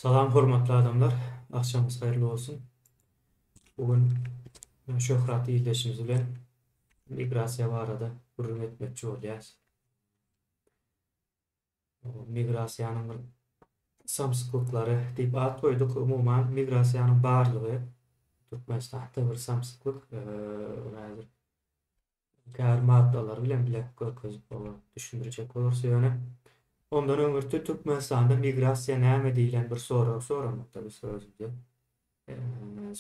Salam hormatly adamlar, agşamyňyz haýyrly bolsun. Bu gün Şöhrat ildeşimiz bilen migrasiýa barada gürrüň etmekçi bolýas. Migrasiýanyň bir samsyklyklary diýip at goýduk. Umuman migrasiýanyň barlygy Türkmenistanda bir samsyklyk. Häzir käbir maddalary bilen bile görkezip bolar, düşündirjek bolarys ýöne. Ondan öňürti Türkmenistanda migrasiýa näme diýlen bir sorag soramakda biz özümize.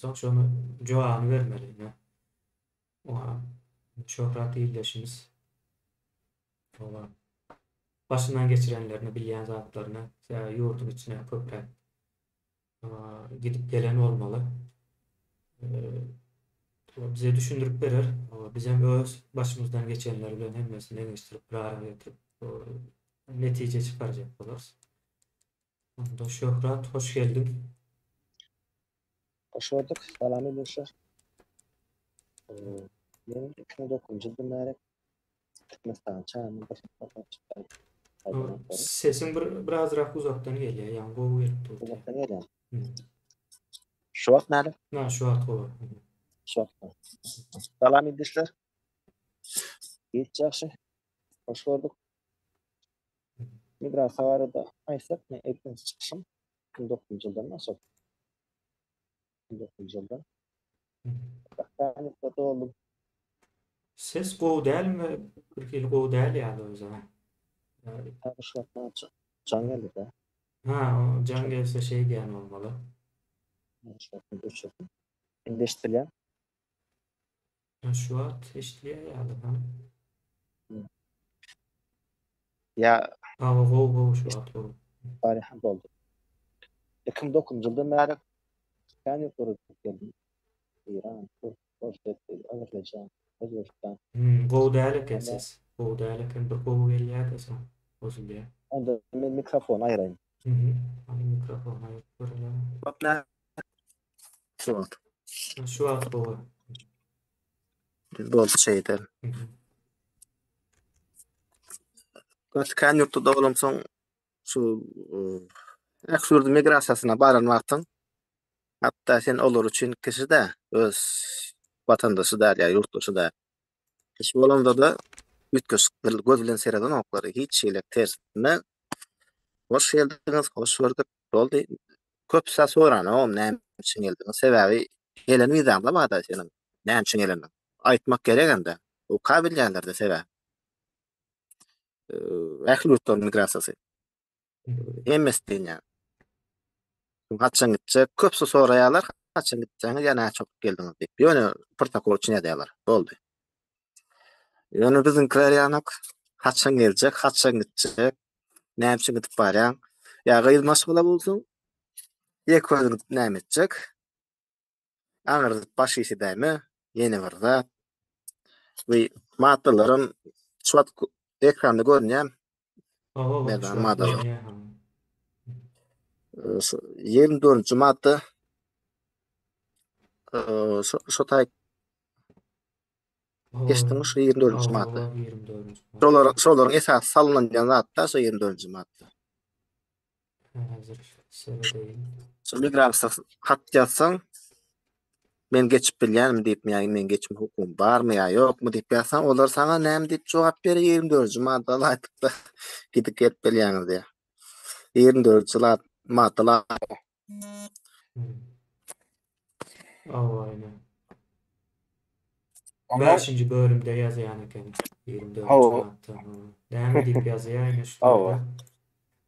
Soň şony jogabyny bermeli ine. Oňa Şöhrat ildeşimiz oňa başyndan geçirenlerini, bilýän zatlaryny, sebäbi ýurduň içine köpräk gidip gelen bolmaly. Bize düşündirip berer. Bizem öz başymyzdan geçenleri bilen hemmesini deňeşdirip, bir ara getirip, netije çykarjak bolarys. Onda Şöhrat, hoş geldiň. Hoş gördük. Salam ildeşler. Men 2009-njy ýyldan bäri Türkmenistanyň çäginden bir sapar çykdym. Sesiň bir birazrak uzakdan gelýär, ýaňy gowy gelip durdy. Uzakdan gelýär. Şu wagt näde? Na, şu wagt gowy. Şu wagt. Salam ildeşler. Hiç ýagşy. Hoş gördük. Migrasiýa barada aýtsak, men ilkinji çykyşym 2009-njy ýyldan başlady. 2009-njy ýyldan. Türkmenistanda doldum. Ses gowy dälmi? Bir hili gowy däl ýaly özä. Şu wagt jaň geldi-de. Ha, o jaň gelse şeý diýen bolmaly. Şu wagt öçürdim. Indi eşidilýär. Şu wagt eşidilýär ýaly, ha. Ýa Hawa, gowy, gowy şu wagt gowy. Bary boldy. 2009-njy ýyldan bäri kän ýurtlara gidip geldim. Eýran, Orsýet, Azerbaýjan, Özbegistan. Hmm, gowy däl eken ses. Gowy däl eken. Bir gowy gelýär-de soň bozulýar. Onda men mikrofony aýyraýyn. Mhm. Hany mikrofony aýyryp göreliň. Bak nä? Şu wagt. Şu wagt gowy. Boldy şeýdel. Mhm. Gaty kän ýurtda dolansoň şu ähli ýurduň migrasiýasyna baran wagtyň hatda sen olar üçin kişi dä, öz watandaşy däl ýa ýurtdaşy däl. Kişi bolanda-da üýtgeşik bir göz bilen seredenoklar. Hiç hili tersine hoş geldiňiz, hoş gördük, boldy. Köpüsi soranogam näme üçin geldiňiz? Sebäbi gelen wizaňda bar-da seniň näme üçin geleniň. Aýtmak geregem-dä. Oka bilýänler-de sebäp. Ähli ýurtlaryň migrasiýasy. Hemmesi diýen ýaly. Haçan gitjek? Köpüsi soraýarlar, haçan gitjegiňiz ýa näçe wagt geldiňiz diýip. Ýöne protokol üçin ýazýarlar. Boldy. Ýöne biziňkiler ýanak haçan geljek, haçan gitjek, näme üçin gidip barýaň? Ýa gyz maşgala bolsaň, ýeke özüň gidip näme etjek? Aňyrdyp baş işi däme, ýene bir zat. Bu maddalaram şu wagt ekranda görünýär. Hawa, Merdan şu wagt maddalar. görünýär. Şu 24-nji madda şu şu taý geçdiňmi şu 24-nji madda. Hawa, 24-nji madda. Şolar şolaryň esasy salynýan zatda şu 24-nji madda. Häzir seredeýin. Şu migrasiýa hat ýazsaň, men geçip bilýänmi diýip, ýa men geçme hukugym barmy ýa ýokmy diýip ýazsaň, olar saňa näme diýip jogap berýär, 24-nji madda laýyklykda gidip gelip bilýäňiz diýýär. 24-nji madda laýyk. Hawa, ine. Bäşinji bölümde ýazýan eken. 24-nji madda. Näme diýip ýazýar ine şu taýda?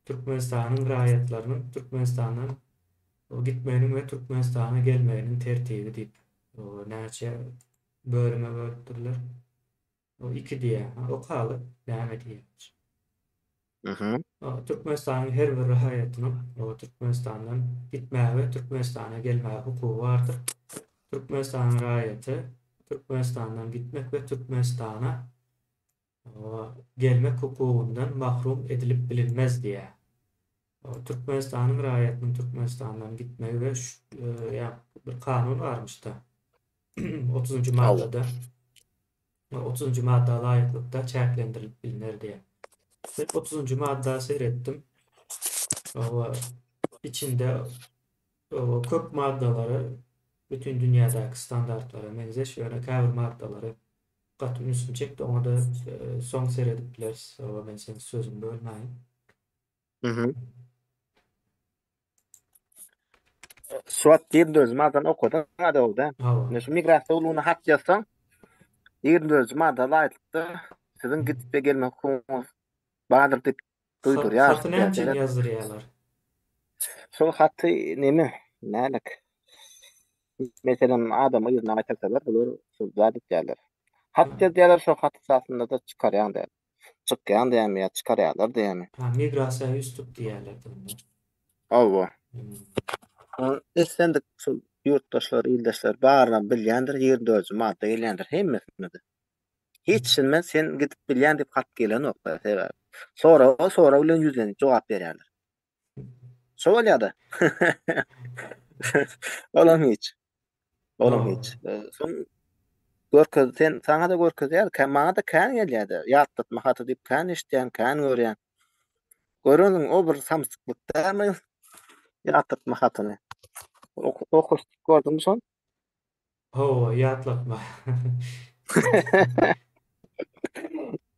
Türkmenistanyň raýatlarynyň Türkmenistandan gitmeginiň we Türkmenistana gelmeginiň tertibi diýip, näçe bölüme bölüpdirler? O iki diýýär. Okaly, näme diýýär? Mhm. Türkmenistanyň her bir raýatynyň Türkmenistandan gitmäge we Türkmenistana gelmäge hukugy bardyr. Türkmenistanyň raýaty Türkmenistandan gitmek we Türkmenistana gelmek hukugyndan mahrum edilip bilinmez diýýär. Türkmenistanyň raýatynyň Türkmenistandan gitmegi we ýa bir kanun barmyşda. 30-njy maddada 30-njy madda laýyklykda çäklendirilip bilner diýýär. Men 30-njy madda seretdim. Hawa. Içinde köp maddalary bütin dünýädäki standartlara meňzeş, ýöne käbir maddalary gaty ünsümi çekdi, oňa-da soň seredip bileris. Hawa, men seň sözüňi bölmäýin. Mhm. Suat 24-nji maddany okadyň ha dogry däl. Hawa. Ine şu migrasiýa gullugyna hat ýazsaň, 24-nji madda laýyklykda siziň gidip we gelmek hukugyňyz bardyr diýip duýdurýar. Haty näme üçin ýazdyrýarlar? Şol haty neme, nälik? Meselem, adamy yzyna gaýtarsalar, bular şol zat etýärler. Hat ýazýarlar, şol hat esasynda-da çykarýan däl. Çykýan diýýärmi ýa çykarýarlar diýýärmi? Ha, migrasiýa ýüz tut diýýärler onda. Hawa. Islendik şol ýurtdaşlar, ildeşler barynam bilýändir, 24-nji madda gelýändir hemmesinde-de. Hiç kimden sen gidip bilýän diýip hat gelenok sebäbi. Soraga sorag bilen ýüzlenip jogap berýärler. Şo bolýada. Olam hiç. Olam hiç. Soň görkez sen saňa-da görkezýär, kä maňa-da kän gelýärdi. Ýatlatma haty diýip kän eşitýän, kän görýän. Göreniň o bir samsyklyk dälmi? Ýatlatma hatyny. Okuş gördüňmi şony? Hawa, ýatlatma.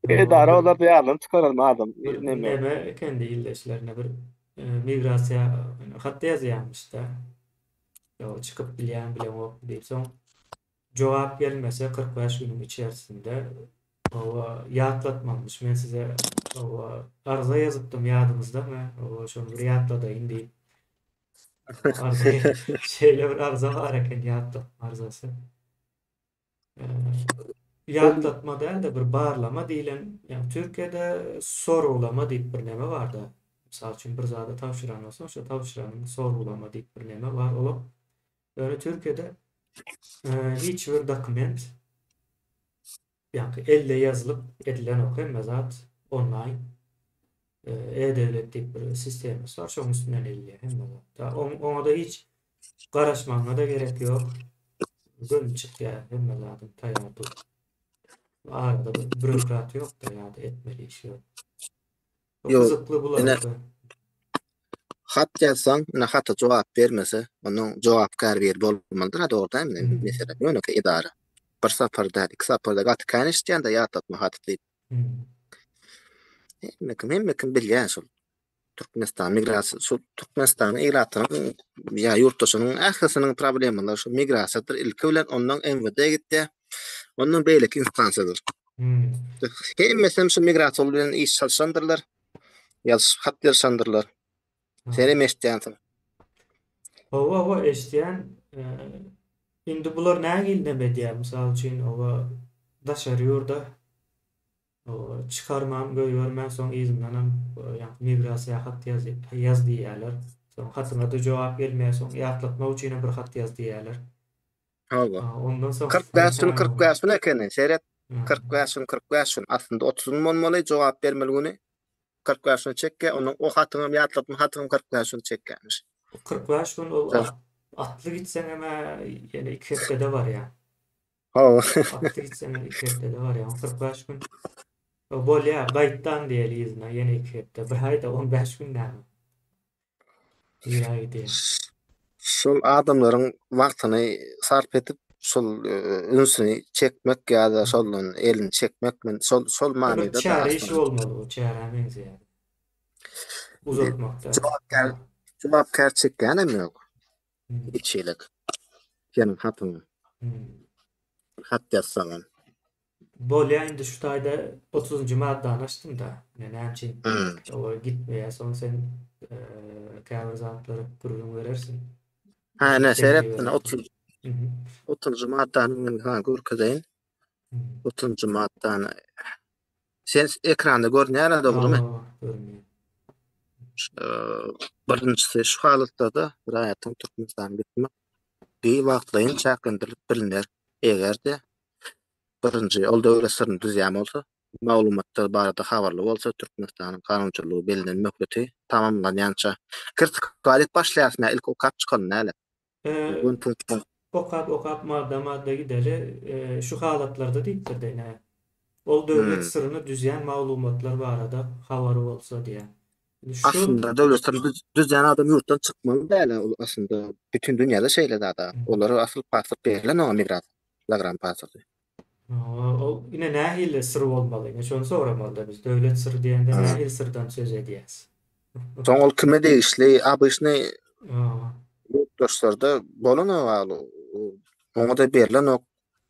Edara olar ýadyny çykaran adam. Bir neme ekendi ildeşlerine bir migrasiýa hat ýazýarmyş-da. Ýa çykyp bilýän bileňok diýip soň jogap gelmese 45 günüň içerisinde hawa ýatlatmalymyş. Men size hawa arza ýazypdym ýadyňyzdamy? Hawa şony bir ýatladaýyn diýip. Arza şeýle bir arza bar eken ýatlatma arzasy. Ýatlatma däl-de bir barlama diýlen, ýagny Türkiýede sorgulama diýip bir neme bar-da. Mysal üçin bir zada tabşyran bolsaň, şo tabşyranyňy sorgulama diýip bir neme bar olam. Ýöne Türkiýede hiç bir dokument Ýaňky elde ýazylyp edilenok hemme zat onlaýn e-döwlet diýip bir sistemasy bar şoň üstünden edilýär hemme zat. Oňa-da hiç garaşmagyňa-da gerek ýok. Göni çykýar hemme zadyň taýýar dur. Arada bir bürokrat ýok-da ýa-da etmeli iş ýok. Ýok. Gyzykly Ine bular. hat ýazsaň, ine hata jogap bermese, onuň jogapkär biri bolmalydyr-a dogry dälmi? Hmm. Meselem, ýönekeý edara. Bir sapar däl, iki sapar däl, gaty kän eşitýän-de ýatlatma haty diýip. Hmm. Hemme kim, hemme kim bilýär şol. Türkmenistan migrasiýa, şu Türkmenistanyň ilatynyň ýa ýurtdaşynyň ählisiniň problemalary şu migrasiýadyr. Ilki bilen ondan MWD gitýär. Ondan beýleki instansiýadyr. Hmm. Hemmesi hem şu migrasiýa bilen iş çalşandyrlar. Ýazyş hat ýazyşandyrlar. Sen hem eşitýänsiň. Hawa, hawa, eşitýän. Indi bular nähili neme edýär? Mysal üçin, oba daşary ýurda çykarman, goýbermän, soň yzyndanam ýaňky migrasiýa hat ýaz, ýaz diýýärler. Soň hatyňa-da jogap gelmeýär, soň ýatlatmak üçinem bir hat ýaz diýýärler. Hawa. Ondan soň 45 gün 45 gün ekeni. Seret. 45 gün 45 gün. Aslynda 30 gün bolmaly jogap bermeli güni. 45 gün çekýär. Onuň o hatyňam ýatlatma hatyňam 45 gün çekýärmiş. 45 gün ol atly gitseňem ýene 2 hepdede barýar. Hawa. Atly gitseňem 2 hepdede barýar. 45 gün bolýar. Gaýtdan diýeli yzyna ýene 2 hepde. Bir aýda 15 gün näme? Nirä gidýär? Şol adamlaryň wagtyny sarp edip, şol ünsüni çekmek ýa-da şoldan elini çekmek men şol şol Bir manyda da çäre işi aslynda. bolmaly bu çärä meňzeýär. Uzatmak däl. Jogapkär jogapkär çekýänem ýok. Hiç hili. Seniň hatyňy. Hat ýazsaňam. Bolýa indi şu taýda otuzynjy maddany açdym-da. Men näme üçin oba gitmeýär soň sen käbir zatlary gürrüň berersiň. Ha, ine seret, ine 30 otuzynjy maddany men saňa görkezeýin. Otuzynjy maddany. Sen ekranda görünýär-ä dogrumy? Görünýär. Birinjisi şu halatlarda raýatyň Türkmenistana gitmek wagtlaýyn çäklendirilip bilner. Eger-de Birinji, ol döwlet syryny düzýän bolsa, maglumatlar barada habarly bolsa, Türkmenistanyň kanunçylygy bellenen möhleti tamamlanýança. Kirtikaly diýip başlaýarys, nä ilki okap çykaly näle? Gün punkt punkt. Okap okap madda madda gideli, şu halatlarda diýipdir-de ine. Ol döwlet syryny düzýän maglumatlar barada habary bolsa diýýär. Indi şu Aslynda döwlet syryny düzýän adam ýurtdan çykmaly däl, ol aslynda bütin dünýäde şeýle zada. Olara asyl pasport berlen oňa migrasiýa, zagran pasporty. Ol ine nähili syr bolmaly? Ine şony soramalyda biz. Döwlet syry diýende nähili syrdan söz edýäs? Soň ol kime degişli? Obyçny ýurtdaşlarda bolanok oňa-da berlenok,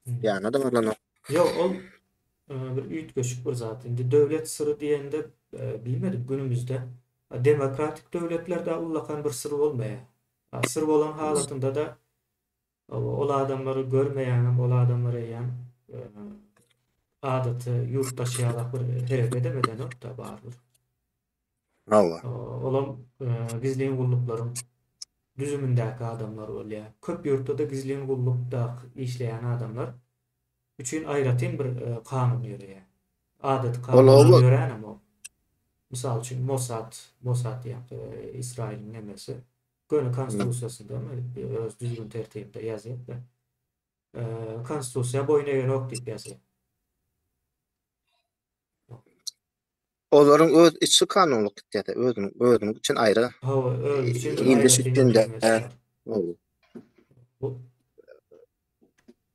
ýanyna-da barlanok. Ýok, ol bir üýtgeşik bir zat. Indi döwlet syry diýende bilmedim günümizde demokratik döwletlerde ullakan bir syr bolmaýar. Syr bolan halatynda-da Ol adamlary görmeýäňem, ol adamlar eýýäm adaty ýurtdaş ýalak bir hereket edenok-da barybir. Hawa. Olam gizlin gulluklaryň düzümindäki adamlar bolýar. Köp ýurtda-da gizlin gullukda işleýän adamlar üçin aýratyn bir kanun ýöreýär. Adaty kanun ýöränem ol. Mysal üçin Mossad, Mossad diýen Ysraýylyň nemesi. Göni konstitusiýasynda öz düzgün tertibinde ýazýar. Konstitusiýa boýun egenok diýip ýazýar. Olaryň öz içki kanunlyk gitýär, özüniň özüniň üçin aýry. Hawa, öz üçin bir aýratyn. Bu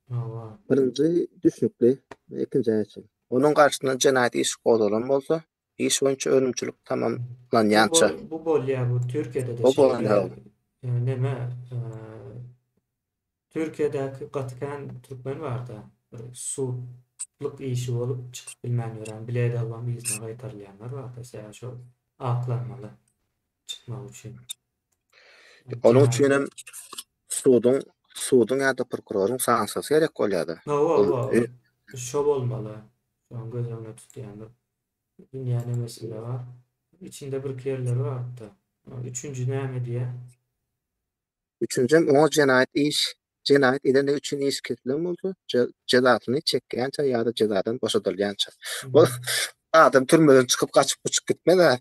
Hawa. Birinji düşnükli, ikinji näçe? Onuň garşysyna jenaýat işi gozgalan bolsa, iş boýunça önümçilik tamamlanýança. Bu bolýar, bu Türkiýede-de şeýle. Neme, Türkiýedäki gaty kän türkmen barda, bir sudluk işi bolup çykyp bilmän ýören, bilet alybam yzyna gaýtarylýanlar barda, sebäbi şol aklanmaly çykmak üçin. Onuň üçin hem suduň suduň ýa-da prokuroryň sanksiýasy gerek bolýar-da. Hawa, hawa, şo bolmaly. Şoň göz öňünde tutýan bir dünýä nemesinde bar. Içinde birki ýerleri bar-da. Üçünji näme diýýär? Üçünjem oňa jenaýat iş jenaýat edendigi üçin iş kesilen bolsa, jezasyny çekýänçä ýa-da jezadan boşadylýança. Ol adam türmeden çykyp gaçyp uçup gitmez-ä.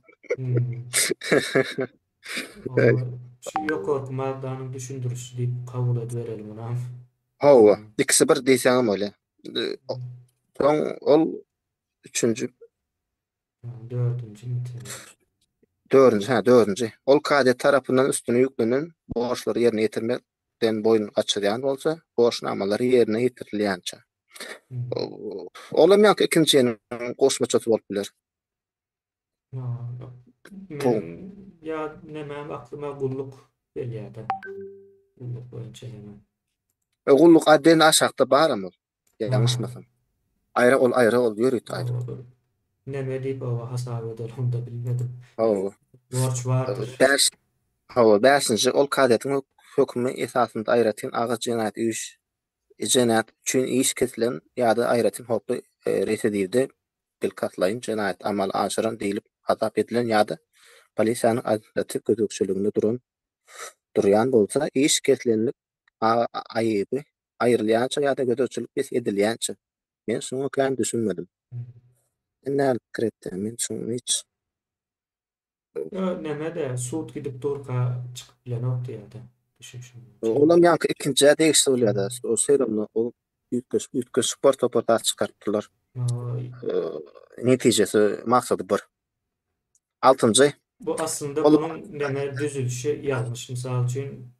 Şu ýokarky maddanyň düşündirişi diýip kabul edibereli munam. Hawa, ikisi bir diýseňem bolýar. Soň ol üçünji Dördünji Dördünji, hä, dördünji. Ol kazyýet tarapyndan üstüne ýüklenen borçlary ýerine ýetirmekden boýun gaçyrýan bolsa, borçnamalary ýerine ýetirilýänçä. Ol hem ýaňky ikinjiniň goşmaçasy bolup biler. Meniň ýa nemäm aklyma gulluk gelýär-de. Gulluk boýunça neme. Gulluk adden aşakda baram ol. Ýalňyşmasam. Aýra ol aýra ol ýörite aýra. Neme diýip oba hasap edeli onda bilmedim. Hawa. Borç bardyr. Bäş Hawa, bäşinji ol kazyýetiň hökümi esasynda aýratyn agyr jenaýat iş jenaýat üçin iş kesilen ýa-da aýratyn howply residiwde bilkastlaýyn jenaýat amala aşyran diýlip hasap edilen ýa-da polisiýanyň administratiw gözegçiliginde duran durýan bolsa, iş kesilenlik aýyby aýrylýança ýa-da gözegçilik bes edilýänçä. Men şuňa kän düşünmedim. Sen näme pikir etdiň? Men şuňa hiç Ýa neme-de sud gidip durka çykyp bilenok diýýär-de. Düşünişim boýunça. Olam ýaňky ikinjä degişli bolýar-da. O şeýle ol üýtgeşik üýtgeşik bir topar zat çykarypdyrlar. Netijesi maksady bir. Altynjy. Bu aslynda bunuň neme düzülişi ýalňyş. Mysal üçin,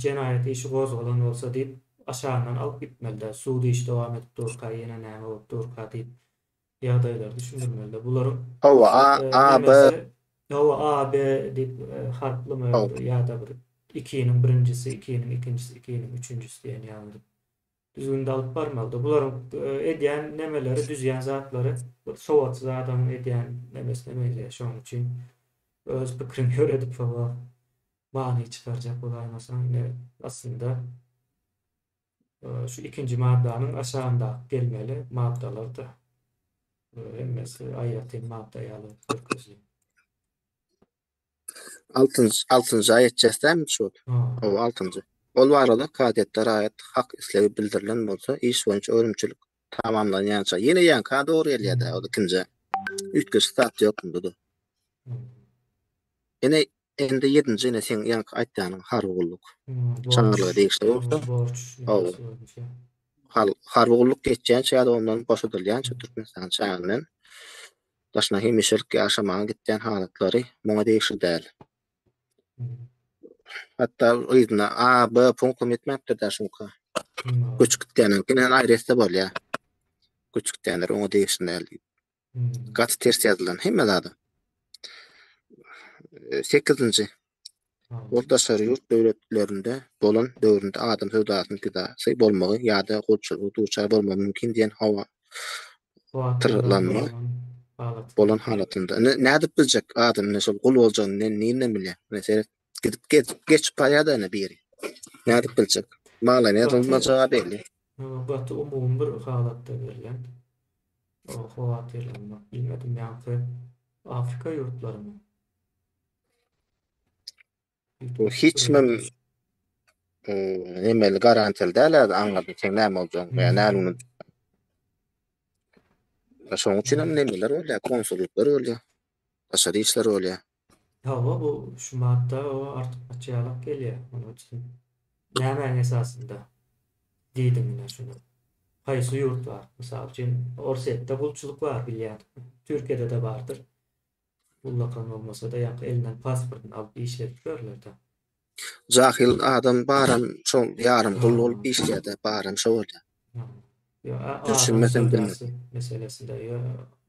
jenaýat işi gozgalan bolsa diýip, aşagyndan alyp gitmeli-dä. Sud işi dowam edip durka, ýene näme bolup durka diýip, ýagdaýlary düşündirmeli-dä. Bularyň Hawa, A, A, B. Hawa, A, B diýip harplymy ýa-da bir ikiniň birinjisi, ikiniň ikinjisi, ikiniň üçünjisi diýen ýaly. Düzgünde alyp barmalydy. Bularyň edýän nemeleri, düzýän zatlary bir sowatsyz adamyň edýän nemesine meňzeýär. Şonuň üçin öz pikiriňi ýöredip soňra many çykarjak bolaýmasaň, ine aslynda şu ikinji maddanyň aşagyndaky gelmeli maddalar-da. Hemmesi aýratyn madda ýaly görkezilýär. Altynjy, altynjy aýat etjekdämi şu? Hawa, altynjy. Ol barada kazyýetde raýat hak islegi bildirilen bolsa, iş boýunça önümçilik tamamlanýança, ýene ýaňka dogry gelýär-dä, ol ikinjä. Üýtgeşik zat ýok munda-da. Ine, indi ýedinji ine seň ýaňky aýtýanyň harby gulluk. Çagalara degişli bolsa, hawa. Harby gulluk geçýänçä ýa-da ondan boşadylýança Türkmenistanyň çäginden. Daşyna hemişelik ýaşamaga gitýän halatlary muňa degişli däl. Hatda yzyna A, B punktam ýetmäpdir-dä şuňka. Göçüp gitýäniňkini aýry etse bolýar. Göçüp gitýänler oňa degişli däl diýip. Gaty ters ýazylan hemme zada. Sekizinji. Ol daşary ýurt döwletlerinde bolan döwründe adam söwdasynyň pidasy bolmagy ýa-da gulçulyga duçar bolmagy mümkin diýen howatyrlanma bolan halatynda. Indi nädip biljek adam indi şol gul boljagyny nirden bilýär? Ine seret, gidip geçip barýar-da ine biri. Nädip biljek? Maňlaýyna ýazylmajagy belli. Gaty umumy bir halatda berlen. Howatyrlanmak bilmedim ýaňky Afrika ýurtlarymy? Bu hiç kim nemeli garantiýaly däl ýa aňyrda seň näme boljagyň ýa näme Şonuň üçin hem nemeler bolýar, konsullyklar bolýar, daşary işler bolýar. Hawa, bu şu madda o artykmaç ýalak gelýär. Onuň üçin nämäň esasynda diýdiň ine şuny. Haýsy ýurt bar? Mysal üçin, Orsýetde gulçulyk bar bilýän. Türkiýede-de bardyr. Ullakan bolmasa-da ýaňky elinden pasportyny alyp işledip ýörler-de. Jahyl adam baram şol ýarym gul bolup işleýär-de, baram şo bolýar. Ýa adam söwdasy meselesinde,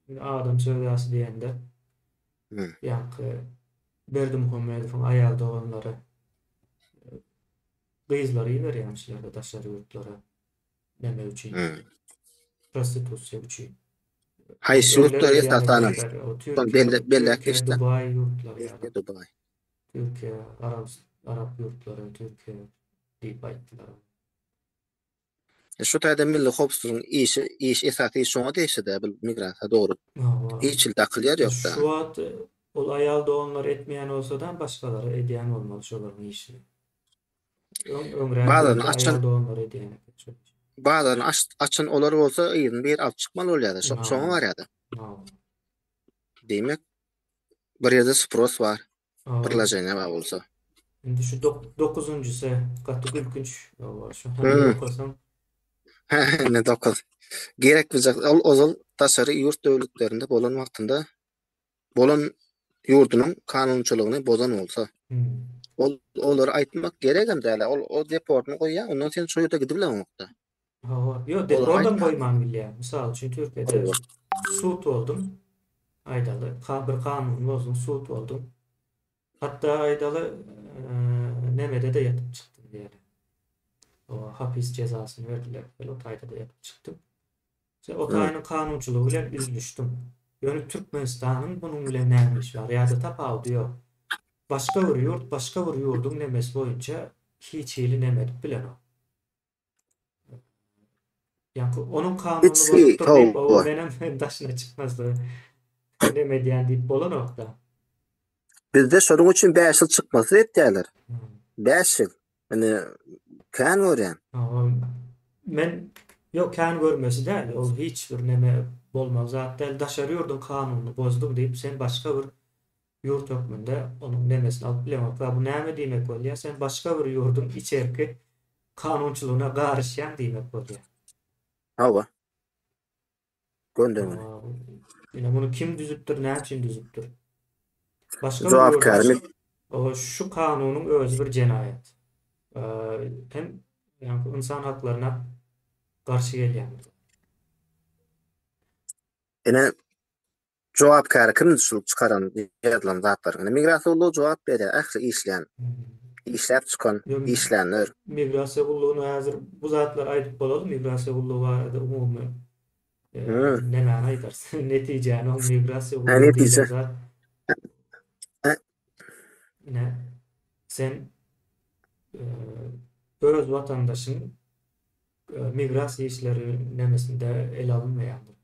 ýa adam söwdasy diýende ýaňky Berdimuhamedowyň aýal doganlary gyzlary iberýärmişler-de daşary ýurtlara. Neme üçin? Prostitusiýa üçin. Haýsy ýurtlar esasanam? Belläp belläp geçdi. Dubaý ýurtlary ýaly. Dubaý. Türkiýe, Arap Arap ýurtlary, Türkiýe diýip aýtdylar. E, şu taýda milli howpsuzlygyň işi, iş esasy iş şoňa degişli däl, bu migrasiýa dogry. Hiç hili dakyl ýer ýok da. Şu wagt ol aýal doganlar etmeýän bolsadam başgalary edýän bolmaly şolaryň işini. Öň öňräk Bazaryny açan aýal doganlar edýän eken şol işi. Bazaryny aç, açan olar bolsa yzyny bir alyp çykmaly bolýar-da, şo, şoňa barýar-da. Diýmek, bir ýerde spros bar, priloženiýa bar bolsa. Indi şu dokuzynjysy gaty gülkünç. Şu hem okasaň. Indi dokuz. Gerek biljek, ol ozal daşary ýurt döwletlerinde bolan wagtynda bolan ýurdunyň kanunçylygyny bozan bolsa, ol olary aýtmak geregem däl. Ol o deportyny goýýar, ondan sen şo ýurda gidibileňokda. Hawa, ýok, deportam goýman bilýär. Mysal üçin, Türkiýede sud boldum. Aýdaly, bir kanuny bozdum, sud boldum. Hatda aýdaly, nemede-de ýatyp çykdym diýeli. O hapis jezasyny berdiler diýeli, o taýda-da ýatyp çykdym. Sen o taýynyň kanunçylygy bilen üzlüşdiň. Ýöne Türkmenistanyň bunuň bilen näme işi bar? Ýa-da tapawudy ýok. Başga bir ýurt başga bir ýurduň nemesi boýunça hiç hili neme edip bilenok. Ýaňky onuň kanunyny bozupdyr diýip, o menem daşyna çykmazlygy neme edýän diýip bolanok-da. Bizde şonuň üçin 5 ýyl çykmasy etýärler. 5 ýyl. Indi kän görýän. Men ýok kän görmesi däl, ol hiç bir neme bolmaly zat däl. Daşary ýurduň kanunyny bozduň diýip sen başga bir ýurt hökmünde onuň nemesini alyp bileňok. We bu näme diýmek bolýar? Sen başga bir ýurduň içerki kanunçylygyna garyşýaň diýmek bolýar. Hawa. Gönden-göni. Ine muny kim düzüpdir, näme üçin düzüpdir? Başga bir Jogapkär ýurduň şu kanunyň özi bir jenaýat. Hem ýaňky ynsan haklaryna garşy gelýän bir zat. Ine Jogapkäri kim şul çykaran ýazylan zatlaryň? Ine migrasiýa gullugy jogap berýär ähli işleýän, işläp çykan, işlänler. Migrasiýa gullugyna häzir bu zatlary aýdyp bolaly migrasiýa gullugy barada umumy nemäni aýdarys? Netijäni ol migrasiýa gullugy diýlen zat. Ine sen öz watandaşyň migrasiýa işleri nemesinde ele alynmaýandyr.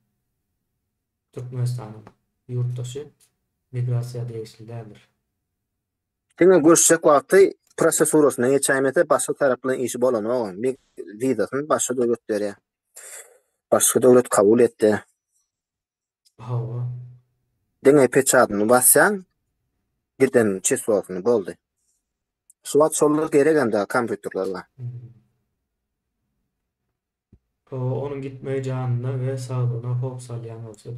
Türkmenistanyň ýurtdaşy migrasiýa degişli däldir. Diňe göçjek wagty prosesurasyndan geçäýmese başga tarap bilen işi bolanok. Wizasyny başga döwlet berýär. Başga döwlet kabul etdi. Hawa. Diňe peçadyny basýaň, giden çislosyny boldy. Şu wagt şolar geregem däl kompýuterler bar. Onuň gitmegi janyna we saglygyna howp salýan bolsa.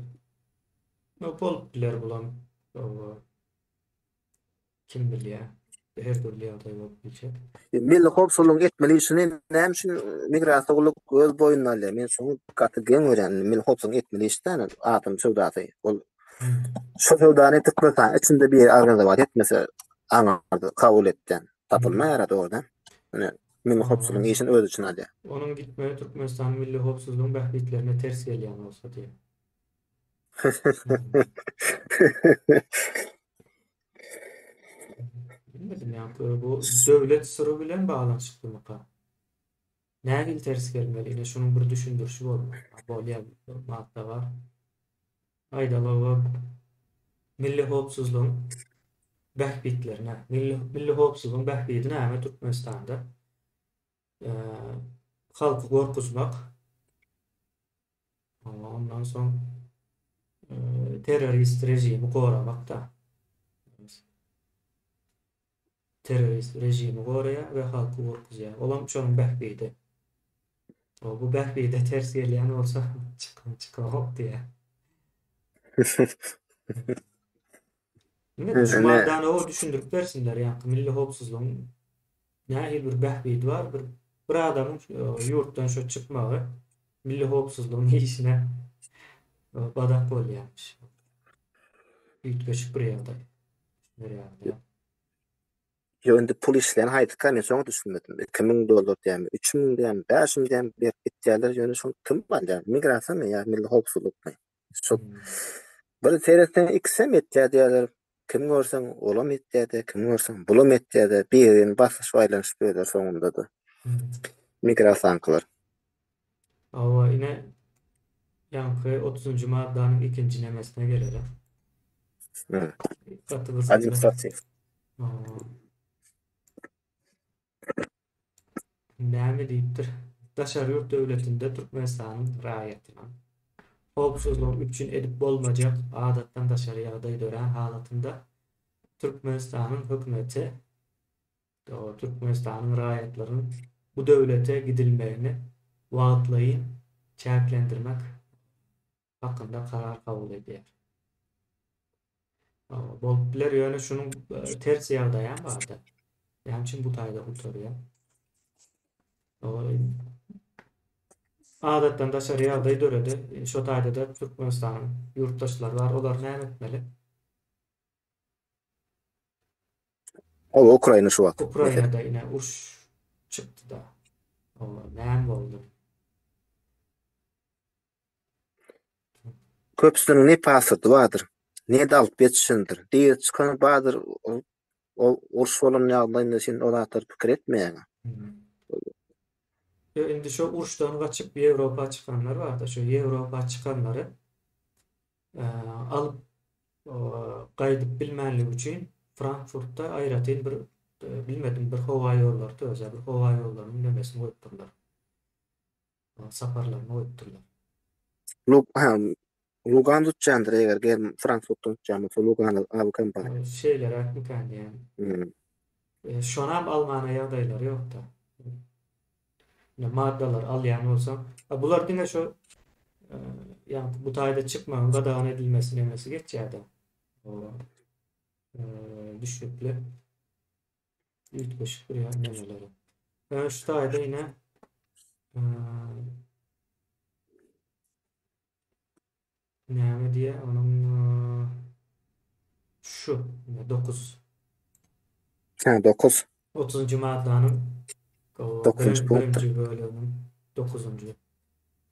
Bolup biler bulam. Kim bilýär. Her dürli ýagdaý bolup biljek. Milli howpsuzlygyň etmeli işini näme üçin migrasiýa gulluk öz boýnuna alýar? Men şuny gaty geň görýän. Milli howpsuzlygyň etmeli işi däl adam söwdasy. Ol şu söwdany Türkmenistan içinde bir organizowat etmese aňarda kabul etýän. Tapylmaýar dogrudan. Ine milli howpsuzlygyň işini öz içine alýar. Onuň gitmegi Türkmenistanyň milli howpsuzlygyň bähbitlerine ters gelýän bolsa diýýär. Bilmedim ýa bu döwlet syry bilen baglanyşyklymyka? Nähili ters gelmeli? Ine şunuň bir düşündirişi bolmaly. Bolýar, madda bar. Aýdaly milli howpsuzlygyň bähbitlerine, milli, milli howpsuzlygyň bähbidi näme Türkmenistanda? Ee, halky gorkuzmak, Ondan soň terrorist režimi goramak-da. Terrorist režimi goraýar we halky gorkuzýar. Olam şonuň bähbidi. O bu bähbide ters gelýän bolsa çykyň çykamok diýýär. Indi şu maddany o düşündirip bersinler, ýa milli howpsuzlygyň nähili bir bähbidi bar, bir bir adamyň ýurtdan şu çykmagy milli howpsuzlygyň işine badak bolýarmyş. Üýtgeşik bir ýagdaý. Düşüner Ýok indi pul işleýän haýsyka men şoňa düşünmedim. 2000 dollar diýýärmi, 3000 diýýärmi, 5000 diýýärmi berip gitýärler ýöne şony kim alýar? Migrasiýamy ýa milli howpsuzlykmy? Şo bir seretseň ikisem etýär diýýärler. Kim görseň olam etýär-de, kim görseň bulam etýär-de, bir-birini basyşyp aýlanyşyp ýörler soňunda-da. Migrasiýaňkylar. Hawa, ine ýaňky otuzynjy maddanyň ikinji nemesine gelelim. Gaty gyzykly. Administratiw. Näme diýipdir? Daşary ýurt döwletinde Türkmenistanyň raýatynyň howpsuzlygyny üpjün edip bolmajak adatdan daşary ýagdaý dörän halatynda Türkmenistanyň hökümeti Türkmenistanyň raýatlarynyň bu döwlete gidilmegini wagtlaýyn çäklendirmek hakynda karar kabul edýär. Bolup biler, ýöne şunuň e, ters ýagdaýam bardy. Näme üçin bu taýda gutarýar? Adatdan daşary ýagdaý döredi. E, şo taýda-da Türkmenistanyň ýurtdaşlary bar. Olar näme etmeli? Ol Ukraina şu wagt. Ukrainada ine uruş çykdy-da. Näme boldy? Köpüsiniň ne pasporty bardyr, ne-de alyp ýetişendir. Diri çykany bardyr, ol uruş bolan ýagdaýynda sen o zatlary pikir etmeýäň. Ýok, indi şo uruşdan gaçyp Ýewropa çykanlar barda, şo Ýewropa çykanlary alyp gaýdyp bilmänligi üçin Frankfurtda aýratyn bir bilmedim bir howa ýollary töze bir howa ýollarynyň nemesini goýupdyrlar. Saparlaryny goýupdyrlar. Lug ha Lugan tutýandyr eger gel Frankfurtdan tutýan bolsa Lugan awiakompaniýa. Şeýleräkmikän diýýän. Hmm. E, şonam almana ýagdaýlary ýokda. Ine maddalar alýan bolsaň, a bular diňe şo e, ýa bu taýda çykmagyň gadagan edilmesi nemesi geçýär-de. O e, düşnükli. Üýtgeşik bir ýer nemeleri. Ýöne şu taýda ine näme diýýär onuň şu 9. Ha 9. 30-njy maddanyň 9-njy punkty. Birinji böleginiň 9-njy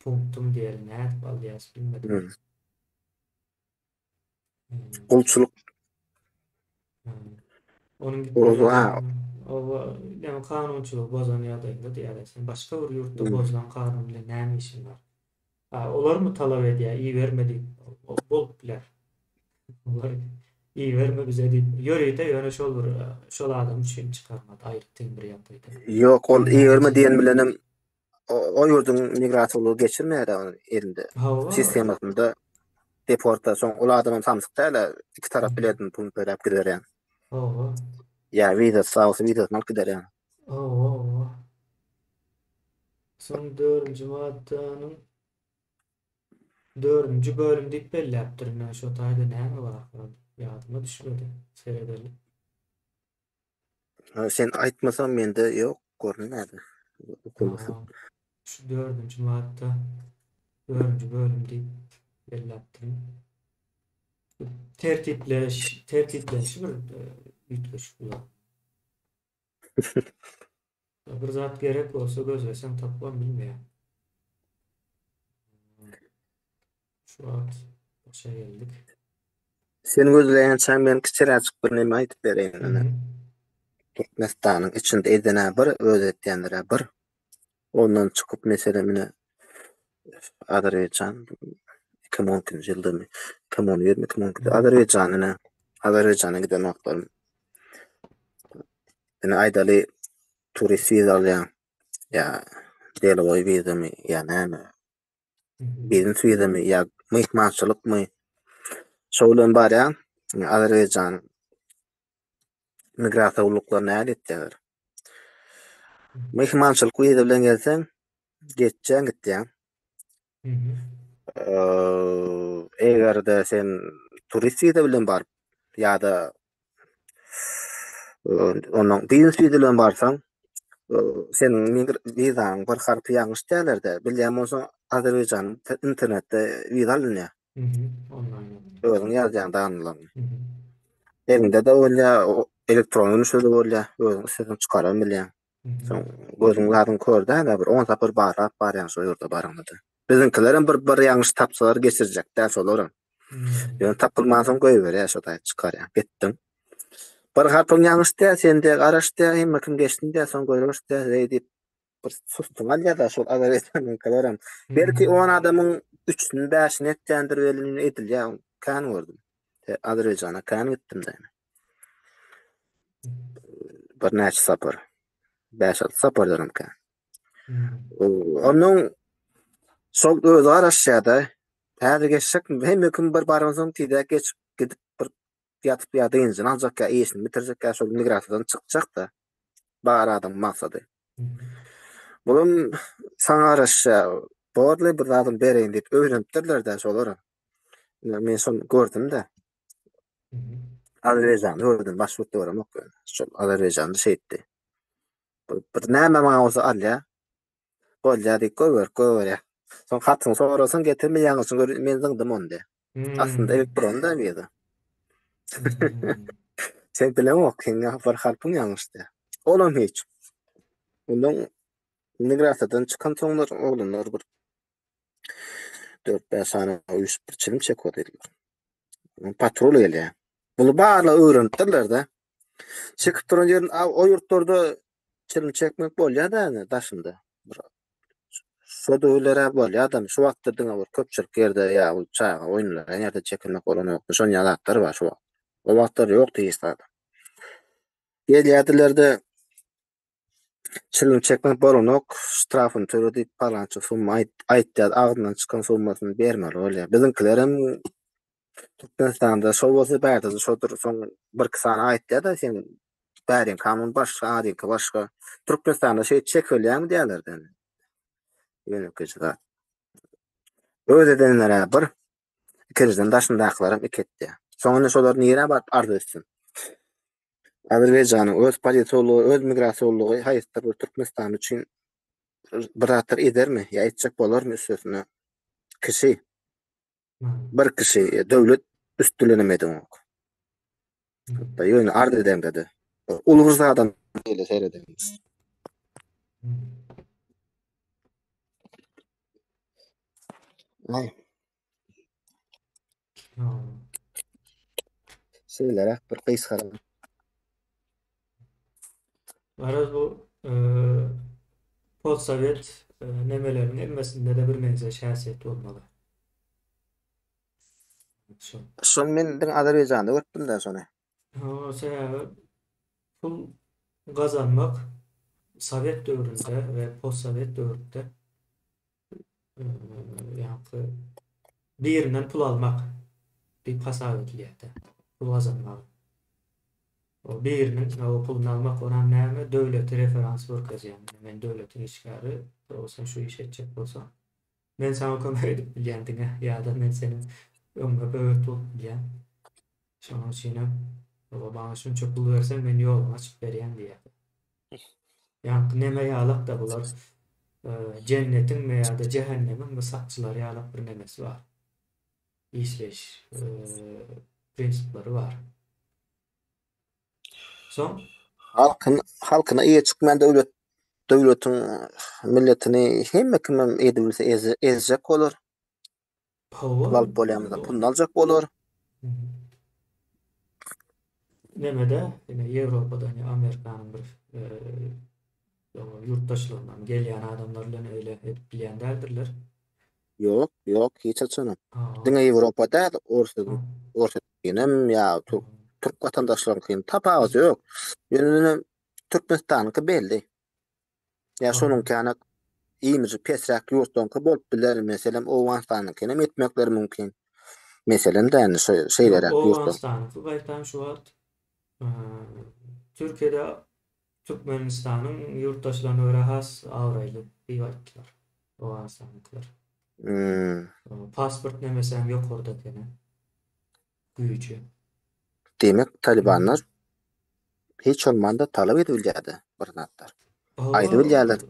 punktum diýeli nädip alýas bilmedim. Hmm. Gulçulyk. Onuň gitmegi oba ýa kanunçylygy bozan ýagdaýynda diýýärler. Sen başga bir ýurtda hmm. bozulan kanun bilen näme işiň bar? Ha, olarmy talap edýär, iberme diýip, bolup biler. Olar iberme bize diýip, ýörite ýöne şol bir şol adam üçin çykarmady aýratyn bir ýagdaýda. Ýok, ol iberme diýen bilenem o ýurduň migrasiýa gullugy geçirmeýär ony elinde. Hawa. Sistemasynda deporta soň ol adamam samsyk däl iki tarap biledini puluny töläp giderýän. Hawa. Ýa wizasy sag bolsa wizasyny alyp giderýän. Hawa, hawa. Soň dördünji maddanyň. Dördünji bölüm diýip belläpdirin. Men şo taýda näme bar? Ýadyma düşmedi. Seredeli. Ha, sen aýtmasaň mende ýok, görünmedi. Okulmasyn. Ha, şu dördünji madda dördünji bölüm diýip belläpdirin. Tertipleş, tertiplenişi bir e, üýtgeşik bular. Bir zat gerek bolsa gözleseň tapybam bilmeýäň. Şu wagt başa geldik. Sen gözleýänçäň men kiçiräjik bir neme aýdyp bereýin ine. Mhm. Türkmenistanyň içinde eden-ä bir, öz etýänler-ä bir. Ondan çykyp meselem ine Azerbaýjan 2012-nji ýyldamy, 2011 mi 2012-de Azerbaýjan ine Azerbaýjana giden wagtlarym ine aýdaly turist wiza alýaň ýa delowoý wizamy ýa näme biznes wizamy ýa myhmançylykmy şo bilen barýaň Azerbaýjan migrasiýa gulluklary nähili etýärler? Myhmançylyk wiza bilen gelseň, geçýäň gitýäň. Eger-de sen turist wiza bilen baryp ýa-da ondan biznes wiza bilen barsaň, seniň wizaň bir harpy ýalňyş dälerde, bilýän bolsaň Azerbaýjanyň internetde wiza alynýar. Özüň ýazýaň danylaryny. Eliňde-de bolýar, elektron görnüşde-de bolýar. Özüň isleseň çykaram bilýäň. Soň gözüň zadyň kör däl-ä, bir on sapar barlap barýaň şo ýurda baraňda-da. Biziňkilerem bir bir ýalňyş tapsalar geçirjek däl şolaram. Ýöne tapylmansoň goýberýär şo taýy çykarýar. Gitdiň. Bir harpyň ýalňyş däl, sen diýýär garaş diýýär, hemme kim geçsin diýýär, soň göreris diýýär, heý diýip bir sustuň alýar-da şol azerbaýjanyňkylaram. Belki on adamyň üçüni, bäşini etýändir welin edilýär, kän gördüm. Azerbaýjana kän gitdim-de. Birnäçe sapar. Bäş-alty sapardanam kän. Onuň şol özi garaşýar-da. Häzir geçjekmi? Hemme kim bir baransoň tizräk geçip gidip bir ýatyp ýa dynjyny aljak ýa işini bitirjek ýa şol migrasiýadan çykjak-da. Bar adamyň maksady. Bulam saňa garaşýar. Borly bir zadyny bereýin diýip öwrenipdirler-dä şolaram. Men şony gördüm-de. Azerbaýjanda gördüm, başga ýurtda göremok ýöne. Şol Azerbaýjanda şeýtdi. Bir, bir näme maňa bolsa alýar. Bolýar diýip goýberip goýberýär. Soň hatyny sorasaň getirme ýalňyşyny gör, men zyňdym ony diýýär. Aslynda elektron da wiza. Sen bileňok, seň bir harpyň ýalňyş diýýär. Olam hiç. Ondan migrasiýadan çykansoňlar oglanlar bir 4-5 sany üýşüp bir çilim çekip otyrdylar. Patrul gelýär. Bunu barla öwrenipdirler-de. Çekip duran ýerin o ýurtlarda çilim çekmek bolýar da daşynda. Bir şo döwürler bolýar adam. Şu wagtda diňe bir köpçülik ýerde ýa ol çaga oýunlaýan ýerde çekilmek bolanok. Şon ýaly zatlar bar şu wagt. O wagtlar ýokdy hiç zat. Gelýärdiler-de Çilim çekmek bolanok, ştrafyny töle diýip palança summa aýtýar, agzyndan çykan summasyny bermeli bolýar. Biziňkilerem Türkmenistanda şo bolsa bärde-de şodur, soň birki sany aýtýar-da sen bäriň kanun başga, aryňky başga. Türkmenistanda şeýdip çekilýärmi diýýärler-de. Ýönekeý zat. Öz edenler-ä bir, ikinjiden daşyndakylaram iki etýär. Soň indi şolar nirä baryp arz etsin? Azerbaýjanyň öz polisiýalygy, öz migrasiýalygy haýsydyr bir Türkmenistan üçin bir zatlar edermi ýa etjek bolarmy üstesine kişi bir kişi döwlet üst bilenem edenok. Hatda ýöne arz edeňde-de uly bir zadam beýle seredeňde. Aý. Şeýleräk bir gysga. Garaz bu e, postsowet e, nemeleriniň hemmesinde-de bir meňzeş häsiýet bolmaly. Şo. Şony men diňe Azerbaýjanda görüpdim-de şony. Ha, sebäbi pul gazanmak sowet döwründe we postsowet döwründe ýaňky birinden pul almak diýip hasap edilýärdi. Pul gazanmak. O biriniň o puluny almak onam näme? Döwleti referans görkezýär. Men döwletiň işgäri, o sen şu işi etjek bolsaň. Men saňa kömek edip bilýän diňe ýa-da men seniň öňüňe böwet bolup bilýän. Şonuň üçinem oba maňa şunça pul berseň men ýoluňy açyp berýän diýýär. Ýaňky neme ýalak-da bular jennetiňmi ýa-da jähennemiňmi sakçylary ýalak bir nemesi bar. Işleýiş prinsipleri bar. Soň Halkyn halkyna eýe çykmaýan döwlet döwletiň milletini hemme kimem edibilse ezjek bolar. Hawa. Pul alyp bolýan bolsa puluny aljak bolar. Nemede, ine Ýewropadan ýa Amerikanyň bir ýurtdaşlygyndan gelýän adamlar bilen öýle edip bilýän däldirler. Ýok, ýok, hiç haçanam. Diňe Ýewropa däl, Orsýetiň, Orsýetiňem ýa türk, türk watandaşlaryňkynyň tapawudy ýok. Ýöne Türkmenistanyňky belli. Ýa şonuňky imiji pesräk ýurtlaryňky bolup biler, meselem, Owganystanyňkyny etmekleri mümkin. Meselem däl, şo şeýleräk ýurtlar. Owganystanyňky gaýtam şu wagt Türkiýede Türkmenistanyň ýurtdaşlaryna görä has abraýly diýip aýtdylar. Owganystanyňkylar. Hmm. Pasport nemesi hem ýokarda ekeni. Güýji. Diýmek, talibanlar hiç bolmanda talap edip bilýärdi bir zatlar. Aýdyp bilýärler.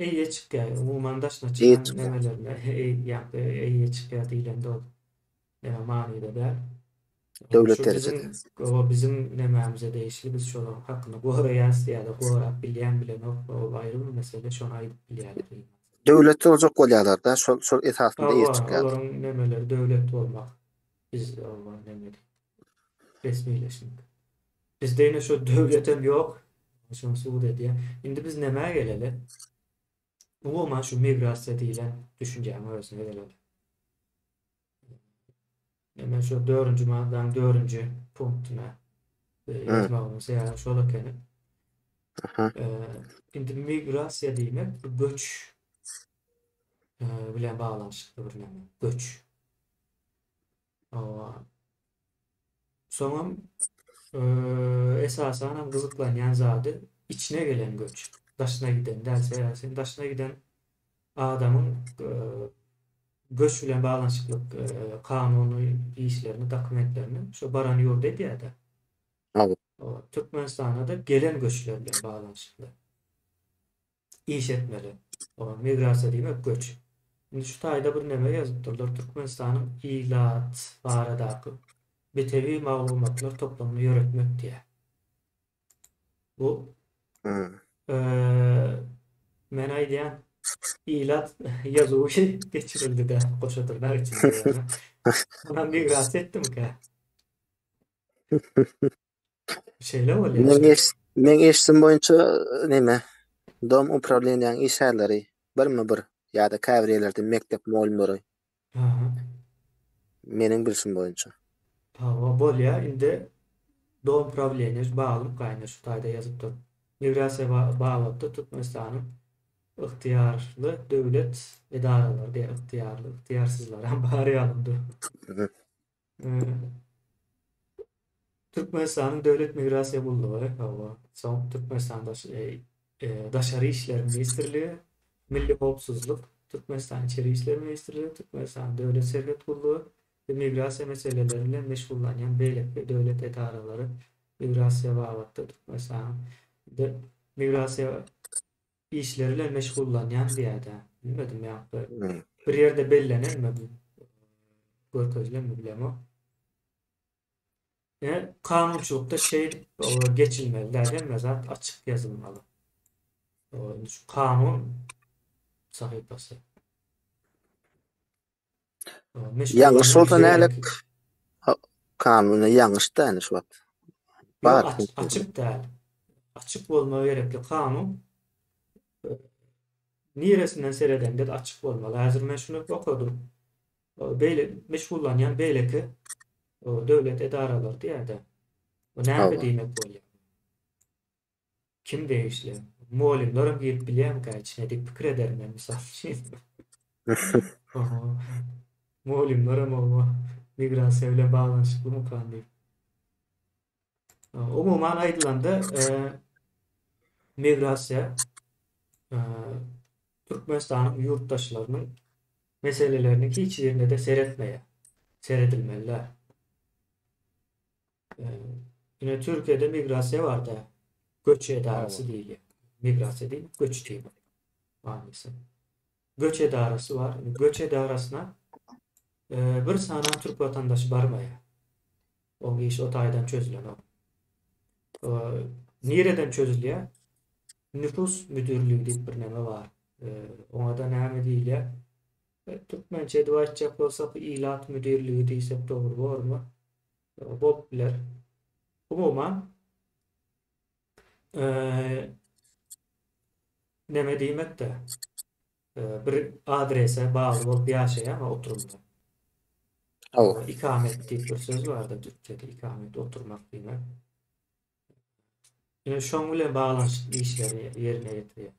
Eýe çykýar, umuman daşyna çykan nemelerine eýe çykýar diýlende ol. Neme manyda däl. Döwlet Şu derejede. biziň o biziň nemämize degişli biz şolaryň hakyny goraýas ýa-da gorap bilýän bilenok ol aýry bir mesele şony aýdyp bilýärler. Döwlet boljak bolýarlar-da şol şol esasynda eýe Hawa çykýarlar. olaryň nemeleri döwlet bolmak biz oba neme diýip resmileşmek. Bizde ine şo döwletem ýok şony subut edýär. Indi biz nämä geleli? Umuman şu migrasiýa diýlen düşünjäniň özüne geleli. Men şu dördünji maddanyň dördünji punktyna e, ýazmagymyň sebäbi şol ekeni. E, indi migrasiýa diýmek bu göç e, bilen baglanyşykly bir näme. Göç. Soňam esasanam gyzyklanýan zady içine gelen göç. Daşyna giden däl. Sebäbi sen daşyna giden adamyň göç bilen baglanyşykly kanuny işlerini, dokumentlerini şo baran ýurdy edýär-de. Türkmenistana-da gelen göçler bilen baglanyşykly. iş etmeli. Oňa migrasiýa diýmek göç. Indi şu taýda bir neme ýazypdyrlar, Türkmenistanyň ilat baradaky bitewi maglumatlar toplumyny ýöretmek diýýär. Bu men aýdýan ilat ýazuwy geçirildi-de goşa dyrnak içinde ýöne. Onam migrasiýa etdimikä? Şeýle bolýar. Meň eş meň eşidim boýunça neme dom uprawleniýäň işgärleri birmi bir ýa-da käbir ýerlerde mekdep mugallymlary. Aha. Meniň bilşim boýunça. Hawa bolýar indi dom prawleniýa baglyk gaýna şu taýda ýazypdyr. Migrasiýa babatda Türkmenistanyň ygtyýarly döwlet edaralary diýýär ygtyýarly ygtyýarsyzlaram bar ýalynda. Türkmenistanyň Döwlet migrasiýa gullugy, hawa, soň Türkmenistan Daşary işler ministrligi, Milli howpsuzlyk, Türkmenistanyň Içeri işler ministrligi, Türkmenistanyň Döwlet serhet gullugy we migrasiýa meseleleri bilen meşgullanýan beýleki döwlet edaralary migrasiýa babatda Türkmenistanyň migrasiýa işleri bilen meşgullanýan diýýär-dä. Bilmedim ýa-da bir ýerde bellenenmi bu görkezilenmi bilemok. Ýa kanunçylykda şeýdip geçilmeli däl, hemme zat açyk ýazylmaly. Şu kanun sahypasy. Ýalňyş bolsa nälik kanuna ýalňyş däl şu wagt. Bar. Açyk däl. Açyk bolmagy gerekli kanun. Niresinden seredeňde açyk bolmaly. Häzir men şuny okadym. Beýle meşgullanýan beýleki döwlet edaralary diýýär-de. Bu näme diýmek bolýar? Kim degişli? Mugallymlaram girip bilýärmikä içine diýip pikir ederin men mysal üçin. Mugallymlaram oba migrasiýa bilen baglanyşyklymykan diýip. Umuman aýdylanda, migrasiýa Türkmenistanyň ýurtdaşlarynyň. meseleleriniň hiç birine-de seretmeýär. Seredilmeli däl. Ine Türkiýede migrasiýa bar-da, göç edarasy diýilýär. Migrasiýa diýmek göç diýmek manysy. Göç edarasy bar. Göç edarasyna bir sanam türk watandaşy barmaýar. Oň işi o taýdan çözülenok. Nireden çözülýär? Nüfus müdirligi diýip bir neme bar. Oňa-da näme diýilýär? Türkmençe edip aýtjak bolsak, ilat müdirligi diýsek dogry bormy? Bolup biler. Umuman, neme diýmek-de, bir adrese bagly bolup ýaşaýan we oturymda. Hawa. Ikamet diýip bir söz bardyr türkçede, ikamet, oturmak diýmek. Ine şoň bilen baglanyşykly işleri ýerine ýetirýär.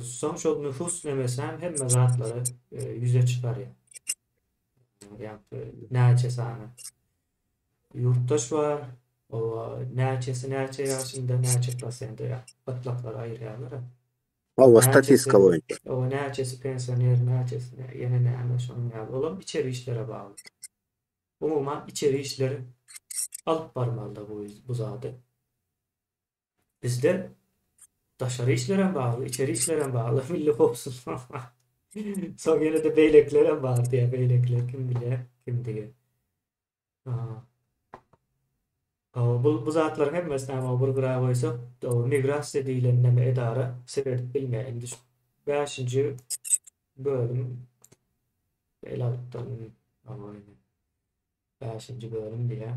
Soň şol nüfus nemesi hem hemme zatlary ýüze çykarýar. Ýagny näçe sany ýurtdaş bar, o näçesi näçe ýaşynda, näçe prosente gatlaklara aýyrýarlar. Hawa, statistika boýunça. Hawa, näçesi pensioner, näçesi ýene näme şonuň ýaly. Olam içeri işlere bagly. Umuman içeri işler alyp barmalyda bu bu zady. Bizde daşary işlerem bagly, içeri işlerem bagly, milli howpsuzlyk. Soň ýene-de beýlekilerem bar diýýär, beýlekiler kim bilýär, kimdigi. Bu, bu zatlaryň hemmesini ama bir gyra goýsak, migrasiýa diýlen neme edara seredip bilmeýär. Indi şu bäşinji bölüm ele alypdyr. Bäşinji bölüm diýýär.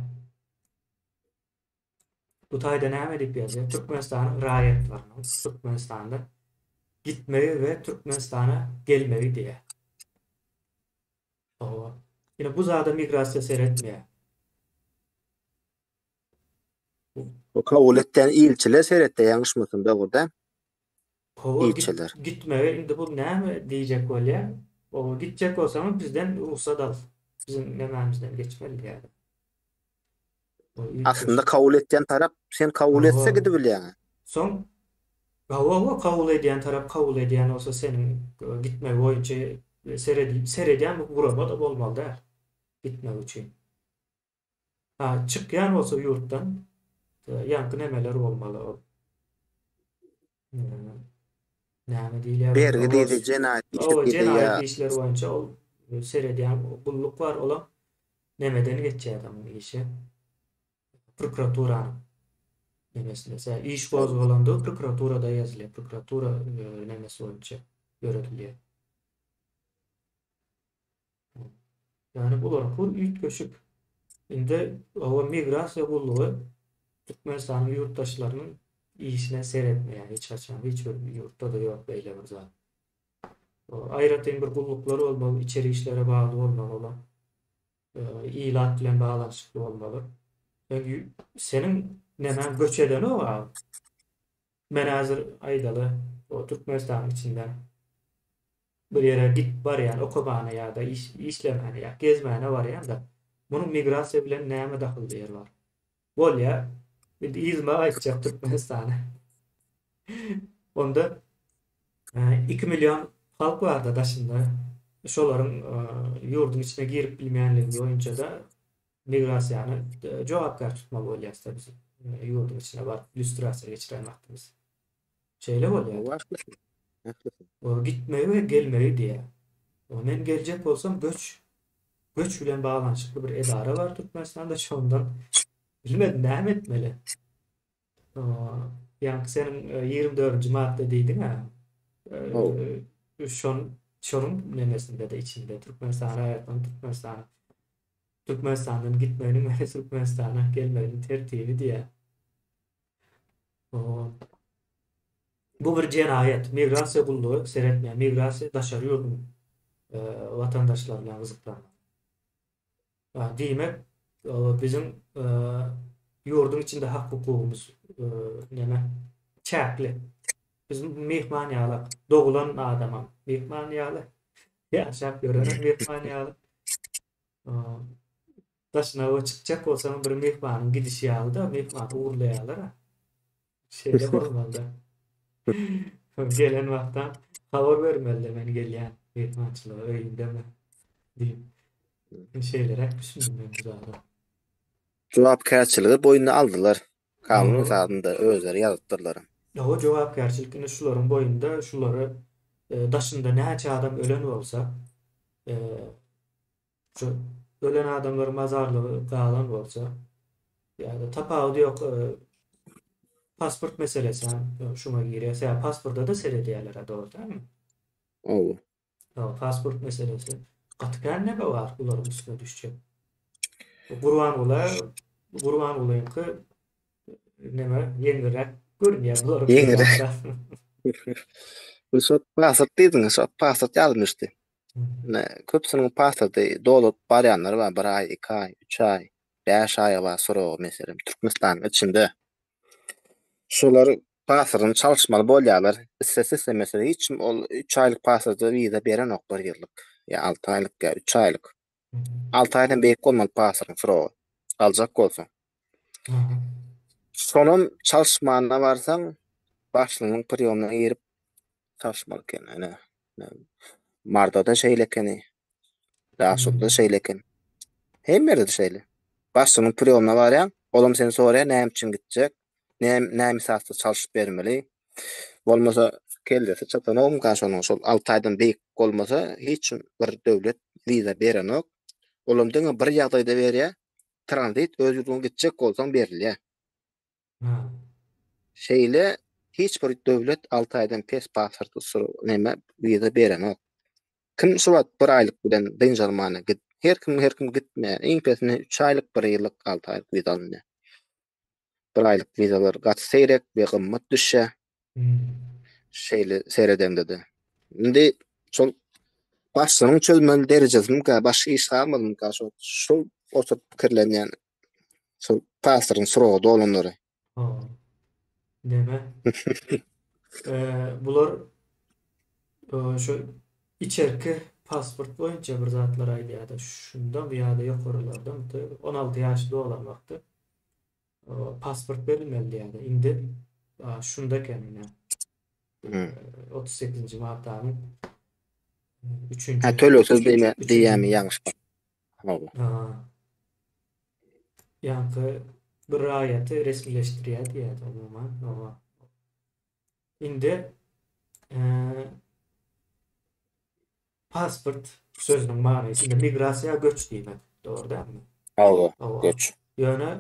Bu taýda näme diýip ýazýar? Türkmenistanyň raýatlarynyň Türkmenistanda gitmegi we Türkmenistana gelmegi diýýär. Hawa. Ine bu zada migrasiýa seretmeýär. Bu kabul etýän ilçiler seretýär, ýalňyşmasam dogry däl? Hawa, Ilçiler. gitmegi indi bu näme diýjek bolýar? Hawa, gitjek bolsaňyz bizden rugsat al. Biziň nemämizden geçmeli diýýär. Aslynda kabul etýän tarap sen kabul etse gidibilýäň. Soň hawa hawa kabul edýän tarap kabul edýän bolsa seniň gitmegi boýunça seredip seredýän bu gurama-da bolmaly däl gitmek üçin. Ha çykýan bolsa ýurtdan ýaňky nemeler bolmaly ol. Näme diýilýär? Bergi diýdi, jenaýat işi diýdi ýa. Jenaýat işleri boýunça ol seredýän gulluk bar, olam nemeden geçýär onuň işi. Prokuraturanyň nemesinde. Sä iş gozgalanda prokuraturada ýazylýar, prokuratura nemesi boýunça ýöredilýär. Ýagny bularyň pul üýtgeşik. Indi oba migrasiýa gullugy Türkmenistanyň ýurtdaşlarynyň işine seretmeýär hiç haçan, hiç bir ýurtda-da ýok beýle bir zat. Aýratyn bir gulluklar bolmaly, içeri işlere bagly bolmaly olar. Ilat bilen baglanyşykly bolmaly. Seniň nemäň göç edenok a. Men häzir aýdaly, o Türkmenistanyň içinde bir ýere git barýan okamana ýa-da iş işlemäne ýa gezmäne barýan-da, munuň migrasiýa bilen näme dahylly ýeri bar? Bolýa, indi yzyma gaýtjak Türkmenistana. Onda 2 million halk bar-da daşynda. Şolaryň ýurduň içine girip bilmeýänligi boýunça-da migrasiýany jogapkär tutmaly bolýas-da biz ýurduň içine baryp lýustrasiýa geçiren wagtymyz. Şeýle bolýar. O gitmegi we gelmegi diýýär. O men geljek bolsam göç göç bilen baglanyşykly bir edara bar Türkmenistanda şondan bilmedim näme etmeli. Ýaňky seniň 24-nji madda diýdiň-ä. Şon şonuň nemesinde-de içinde Türkmenistan raýatlarynyň Türkmenistana Türkmenistandan gitmeginiň we Türkmenistana gelmeginiň tertibi diýýär. Bu bir jenaýat. Migrasiýa gullugy seretmeýär. Migrasiýa daşary ýurduň watandaşlary bilen gyzyklanýar. Diýmek, biziň ýurduň içinde hak-hukugymyz näme? Çäkli. Biz myhman ýalak. Doglan adamam myhman ýaly, ýaşap ýörenem myhman ýaly. Daşyna we çykjak bolsaň bir myhmanyň gidişi ýaly-da, myhmany ogurlaýarlar-a. Şeýle bolmaly-da. Gelen wagtam. Habar bermeli-de men gelýän myhmançylyga öýüňdemi diýip. Şeýleräk düşündim men bu zada. Jogapkärçiligi boýnuna aldylar. Kanun esasynda özleri ýazypdyrlar. Hawa, jogapkärçilik ine şularyň boýnunda, şulary daşynda näçe adam ölen bolsa, şu ölen adamlaryň mazarlygy galan bolsa, ýa-da tapawudy ýok, pasport meselesi hem şuňa girýär. Sebäbi pasporta-da seredýärler-ä, dogry dälmi? Hawa. Hawa, pasport meselesi. Gaty kän neme bar bularyň üstüne düşjek. Gurbangula Gurbangulyňky neme ýeňilräk görünýär bularyň. Ýeňilräk. Bu şo pasport diýdiň, şo pasport ýadyma düşdi. Ine, köpüsiniň pasporty dolup barýanlar bar, bir aý, iki aý, üç aý, bäş aýa bar soragy meselem Türkmenistanyň içinde. Şolar pasportyny çalyşmaly bolýarlar. Islese islemese hiç kim ol üç aýlyk pasporta wiza berenok bir ýyllyk ýa alty aýlyk ýa üç aýlyk. Alty aýdan beýik bolmaly pasportyň srogy aljak bolsaň. Şonam çalyşmana barsaň başlygyň priýomyna girip çalyşmaly eken. Ine, Marda-da şeýle ekeni. Daşoguzda şeýle eken. Hemme ýerde-de şeýle. Başlygyň priýomyna barýaň, olam seni soraýar, näme üçin gitjek, näme näme esasda çalşyp bermeli. Bolmasa kellesi çatanokmyka şonuň, şol alty aýdan beýik bolmasa hiç bir döwlet wiza berenok. Olam diňe bir ýagdaýda berýär, tranzit öz ýurduňa gitjek bolsaň berilýär. Şeýle hiç bir döwlet alty aýdan pes pasport neme wiza berenok. Kim şu wagt bir aýlyk bilen dynç almana git. Her kim her kim gitmeýär. Iň pesinde 3 aýlyk, 1 ýyllyk, 6 aýlyk wiza alynýar. Bir aýlyk wizalar gaty seýrek we gymmat düşýär. Şeýle seredeňde-de. Indi şol başlygyň çözmeli derejesimika, başga iş galmadymyka şol şol oturyp pikirlenýän şol pastoryň srogy dolanlary. Ha. Neme? Eee, bular e, şu içerki pasport boýunça bir zatlar aýdýardy. Şunda ýa-da ýokarylarda 16 ýaş dolan wagty e, pasport berilmeli diýýärdi. Indi şunda eken ine. Hmm. 38-nji maddanyň 3-nji. Ha tölegsiz diýme diýýärmi ýalňyş. Hawa. Ýaňky bir raýaty resmileşdirýär diýýärdi umuman. Hawa. Indi pasport sözüniň manysy indi migrasiýa göç diýmek. Dogry dälmi? Hawa, göç. Ýöne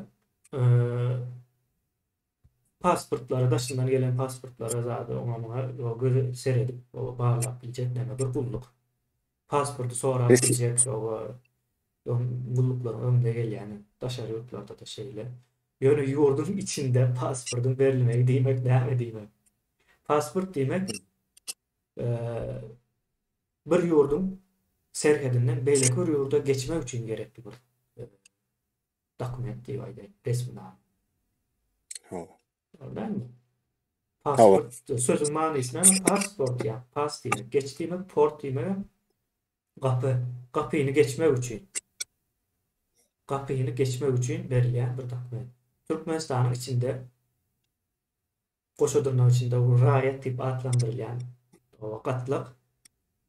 pasportlara daşyndan gelen pasportlara zady oňa muňa göz seredip barlap biljek näme bir gulluk. Pasporty sorap biljek oba gulluklaryň öňünde gelýäni daşary ýurtlarda-da şeýle. Ýöne ýurduň içinde pasportyň berilmegi diýmek näme diýmek? Pasport diýmek bir ýurduň serhedinden beýleki bir ýurda geçmek üçin gerekli bir dokument diýip aýdaýyn, resminama. Hawa. Dälmi? Pasport sözüň manysy näme? Pasport ýa pas diýmek, geç diýmek, port diýmek gapy, gapyny geçmek üçin. Gapyny geçmek üçin berilýän bir dokument. Türkmenistanyň içinde goşa dyrnak içinde bu raýat diýip atlandyrylýan gatlak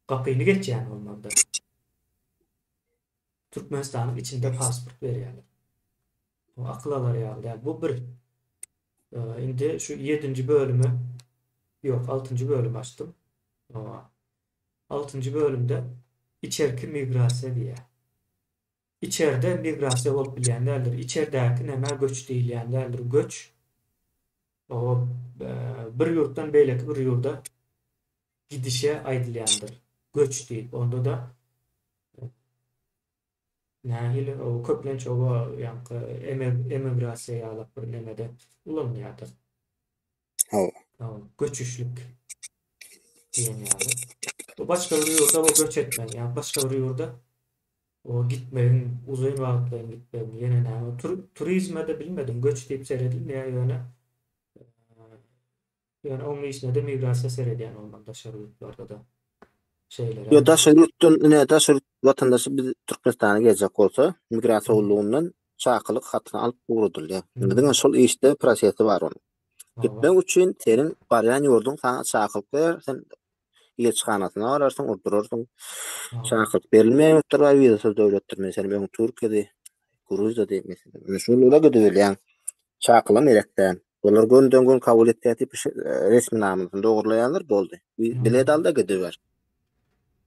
gapyny geçýän bolmalydyr. Türkmenistanyň içinde pasport berýärler. Bu akyl alar ýaly däl. Bu bir. Indi şu ýedinji bölümi ýok, altynjy bölümi açdym. Altynjy bölümde içerki migrasiýa diýýär. Içerde migrasiýa bolup bilýän däldir. Içerdäki nämä göç diýilýän däldir. Göç o bir ýurtdan beýleki bir ýurda gidişe aýdylýandyr. Göç diýip. Onda-da Nähili o köplenç oba ýaňky emigrasiýa ýalak bir nemede ulanylýardyr. Hawa. Hawa, göçüşlik diýen ýaly. Bu başga bir ýurda bu göç etmek, ýa başga bir ýurda o gitmegiň, uzyn wagtlaýyn gitmegiň ýene näme tur turizme-de bilmedim, göç diýip seredilmeýär ýöne Ýöne oň işine-de migrasiýa seredýän bolmaly daşary ýurtlarda-da. Şeýleräk. Ýo daşary ýurtdan ine daşary ýurt watandaşy biz Türkmenistana geljek bolsa migrasiýa gullugyndan çakylyk hatyny alyp ugradylýar. Indi diňe şol işde prosesi bar onuň. Gitmek üçin seniň barýan ýurduň saňa çakylyk berer, sen Ilçihanasyna bararsyň, urdurarsyň. Çakylyk berilmeýän ýurtlar bar, wizasyz döwletdir. Meselem, öň Türkiýedi, Gruziýady, meselem. Ine şolara gidibilýäň. Çakylygam gerek däl. Olar gönden-gön kabul etýär diýip, resminamasyny dogurlaýarlar, boldy. Bilet al-da gidiber.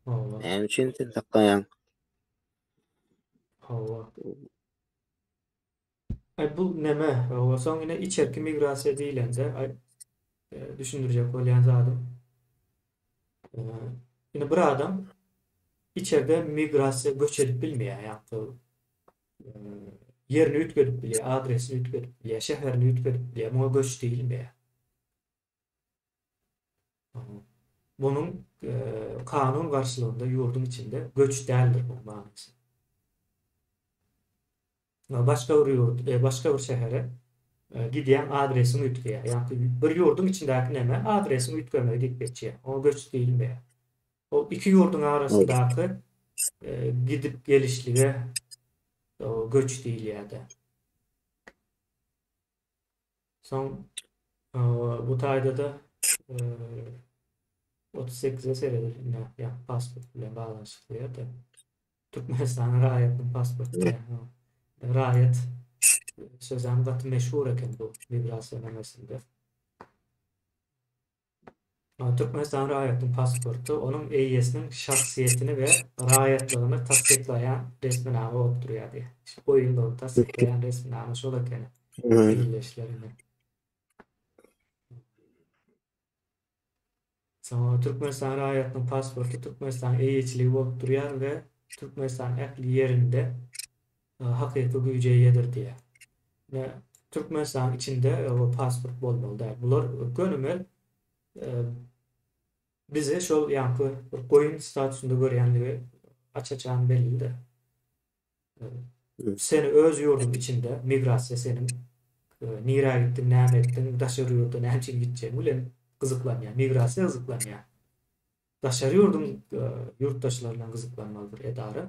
Näme üçin sen saklaýaň? Hawa. Aý bu neme? Hawa, soň ine içerki migrasiýa diýlende, aý düşündirjek bolýan zadym. Ine bir adam içerde migrasiýa göç edip bilmeýär, ýa-da ýerini üýtgedip bilýär, adresini üýtgedip bilýär, şäherini üýtgedip bilýär. Muňa göç diýilmeýär. Munuň kanun garşylygynda ýurduň içinde göç däldir bu manysy. Başga bir ýurt, başga bir şähere gidýäň adresiň üýtgeýär. Ýagny bir ýurduň içindäki näme adresiň üýtgemegi diýip geçýär. Oňa göç diýilmeýär. Ol iki ýurduň arasyndaky gidip gelişlige göç diýilýär-de. Soň bu taýda-da 38-e seredip indi ýa pasport bilen baglanyşykly ýerde. Türkmenistanyň raýatynyň pasporty raýat sözem gaty meşhur eken bu migrasiýa nemesinde. Türkmenistan raýatynyň pasporty onuň eýesiniň şahsyýetini we raýatlygyny tassyklaýan resminama bolup durýar diýýär. Goýunlygyny tassyklaýan resminama şol ekeni. Ildeşlerine. Soňra Türkmenistan raýatynyň pasporty Türkmenistanyň eýeçiligi bolup durýar we Türkmenistanyň ähli ýerinde hakyky güýje eýedir diýýär. Ine, Türkmenistanyň içinde o pasport bolmaly däl. Bular gönümel bizi şol ýaňky bir goýun statusynda görýänligi aç-açan bellidir. Seni öz ýurduň içinde migrasiýa seniň nirä gitdiň, näme etdiň, daşary ýurda näme üçin gitjegiň bilen gyzyklanýar. Migrasiýa gyzyklanýar. Daşary ýurduň ýurtdaşlary bilen gyzyklanmaly bir edara.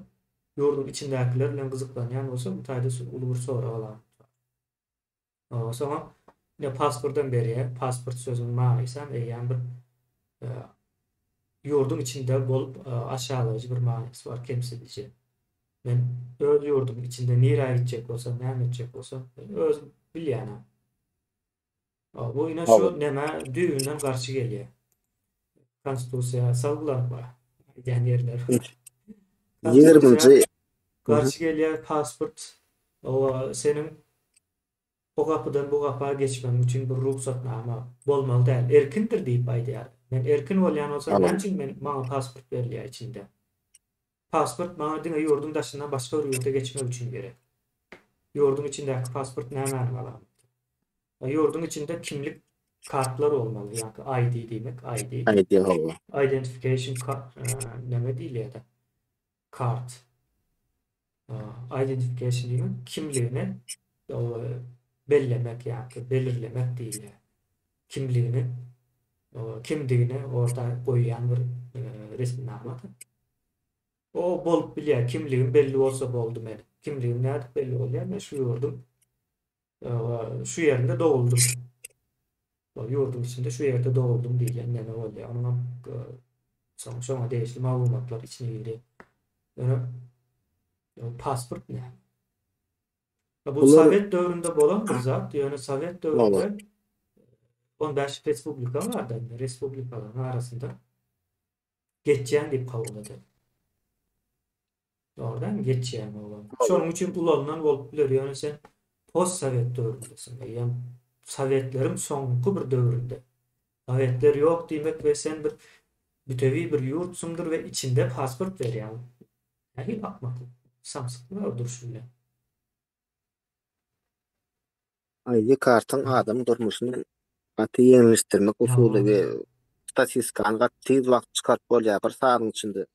Ýurduň içindäkiler bilen gyzyklanýan bolsa, bu taýda uly bir sorag alamaty bar. Soňam ine pasportam berýär. Pasport sözüniň manysam eýýäm bir ýurduň içinde bolup aşaglaýjy bir manysy bar, kemsidiji. Men öz ýurdumyň içinde nirä gitjek bolsam, näme etjek bolsam, özüm bilýän. Bu ine şu nämä düýbünden garşy gelýär. Konstitusiýa salgylanyp aýdýan ýerleri bar. Ýigriminji garşy gelýär pasport. Owa seniň o gapydan bu gapa geçmegiň üçin bir rugsatnama bolmaly däl. Erkindir diýip aýdýar. Men erkin bolýan bolsam näme üçin men maňa pasport berilýär içinde? Pasport maňa diňe ýurduň daşyndan başga bir ýurda geçmek üçin gerek. Ýurduň içindäki pasport nämäniň alamaty? Ýurduň içinde kimlik kartlar bolmaly, ýa-da ID diýmek, ID. ID hawa. Identification card, näme diýilýär-de? Kart. Identification diýmek kimligini bellemek ýa-da belirlemek diýilýär. Kimligini, kimdigini orta goýýan bir resminamadyr. O bolup bilýär, kimligim belli bolsa boldy meniň. Kimligim nädip belli bolýar? Men şu ýurduň şu ýerinde doguldym. Ýurduň içinde şu ýerde doguldym diýlen näme bolýar. Onuň hem soň şoňa degişli maglumatlar içine girýär. Ýöne pasport näme? Bu sowet döwründe bolan bir zat, ýöne sowet döwründe 15 respublika bardy, respublikalaryň arasynda geçýän diýip kabul eder. Dogry dälmi? Geçýän bolan. Şonuň üçin ulanylan bolup biler, ýöne sen postsowet döwründesiň. Eýýäm sowetleriň soňky bir döwründe. Sowetler ýok diýmek we sen bir bütewi bir ýurtsuňdyr we içinde pasport berýäň. Nähili akmaklyk, samsyklyk o durşy bilen. ID kartyň adam durmuşyny gaty ýeňilleşdirmek usuly we statistikany gaty tiz wagt çykaryp bolýar bir sagadyň içinde.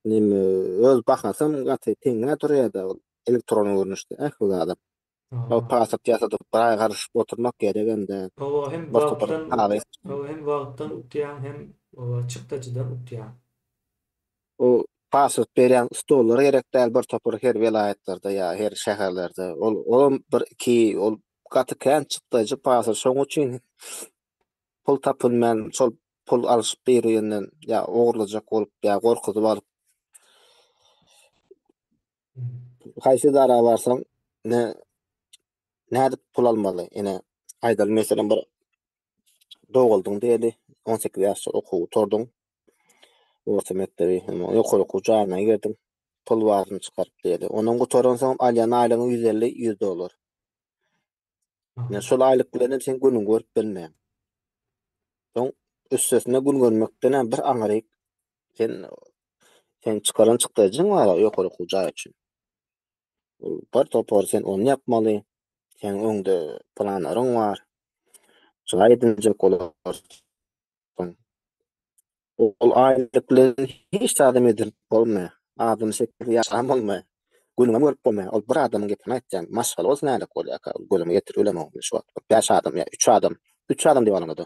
Neme öz bahasam gaty teňňä durýar-da ol elektron görnüşde ähli zadam. Ol pasport ýasadyp bir aý garaşyp oturmak geregem däl. Hawa hem wagtdan hawa hem wagtdan utýaň hem çykdajydan utýaň. O pasport berýän stollar gerek däl bir topar her welaýatlarda ýa her şäherlerde. Ol olam bir iki ol gaty kän çykdajy pasport şoň üçin. Pul tapylman şol pul alyşyp bir-birinden ýa ogurlajak bolup ýa gorkuzyp alyp. Haýsy edara barsaň ne nädip pul almaly? Ine aýdaly meselem bir doguldyň diýeli 18 ýaşda okuw gutardyň. Orta mekdebi, ýokary okuw jaýyna girdiň. Pul baryny çykaryp diýeli. Ondan gutaransoň alýan aýlygyň 150-100 dollar. Ine şol aýlyk bilen hem sen günüňi görüp bilmeýäň. Soň üstesine gün görmekden hem bir aňryk sen sen çykaran çykdajyň bar ýokary okuw jaýy üçin. Bir topar sen ony ýapmaly. Seň öňde planlaryň bar. Jaý edinjek bolarsyň. Ol aýlyk bilen hiç zadam edinip bolmaýar. Adam şekilli ýaşam bolmaýar. Günüňem görüp bolmaýar. Ol bir adamyň gepini aýtýan. Maşgala bolsa nälik bolýarka? Gözüme getirip bilemok men şu wagt. Bir bäş adam ýa üç adam. Üç adam diýip alanda-da.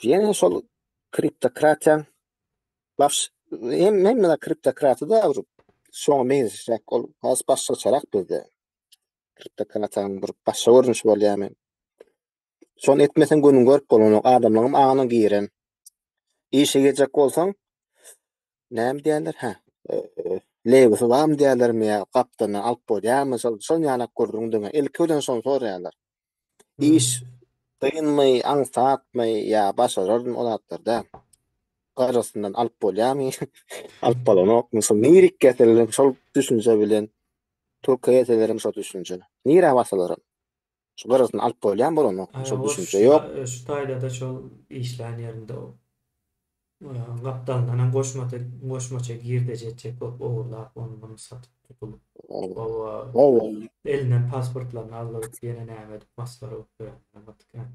Ýene şol kriptokratiýaň baş hem hemme zat kriptokratiýada bir şoňa meňzeşräk ol has başgaçarak bizde. Kriptokratiýanyň bir başga görnüşi bolýarmy? Şony etmeseň günüň görüp bolanok. Adamlaryň aňyna giren. Işe girjek bolsaň, näme diýerler? Hä, leýbisi barmy diýerlermi ýa gapdalyndan alyp bolýarmy? Şol şol ýalak gürrüň diňe. Ilki bilen şony soraýarlar. Iş kynmy, aňsatmy ýa başararmy o zatlar däl. Garasyndan alyp bolýarmy? Alyp bolanokmy? Şol nirik gelselerem şol düşünje bilen, Türkiýä gelselerem şol düşünje. Nirä barsalaram. Şu gyrasyny alyp bolýan bolanok. Şol düşünje ýok. Şu taýda-da şol işlän ýerinde gapdalyndan hem goşmaça goşmaça girdeji etjek bolup ogurlap ony muny satyp tutulyp oba elinden pasportlaryny aldyryp ýene näme edip masgara bolup ýörenler gaty kän.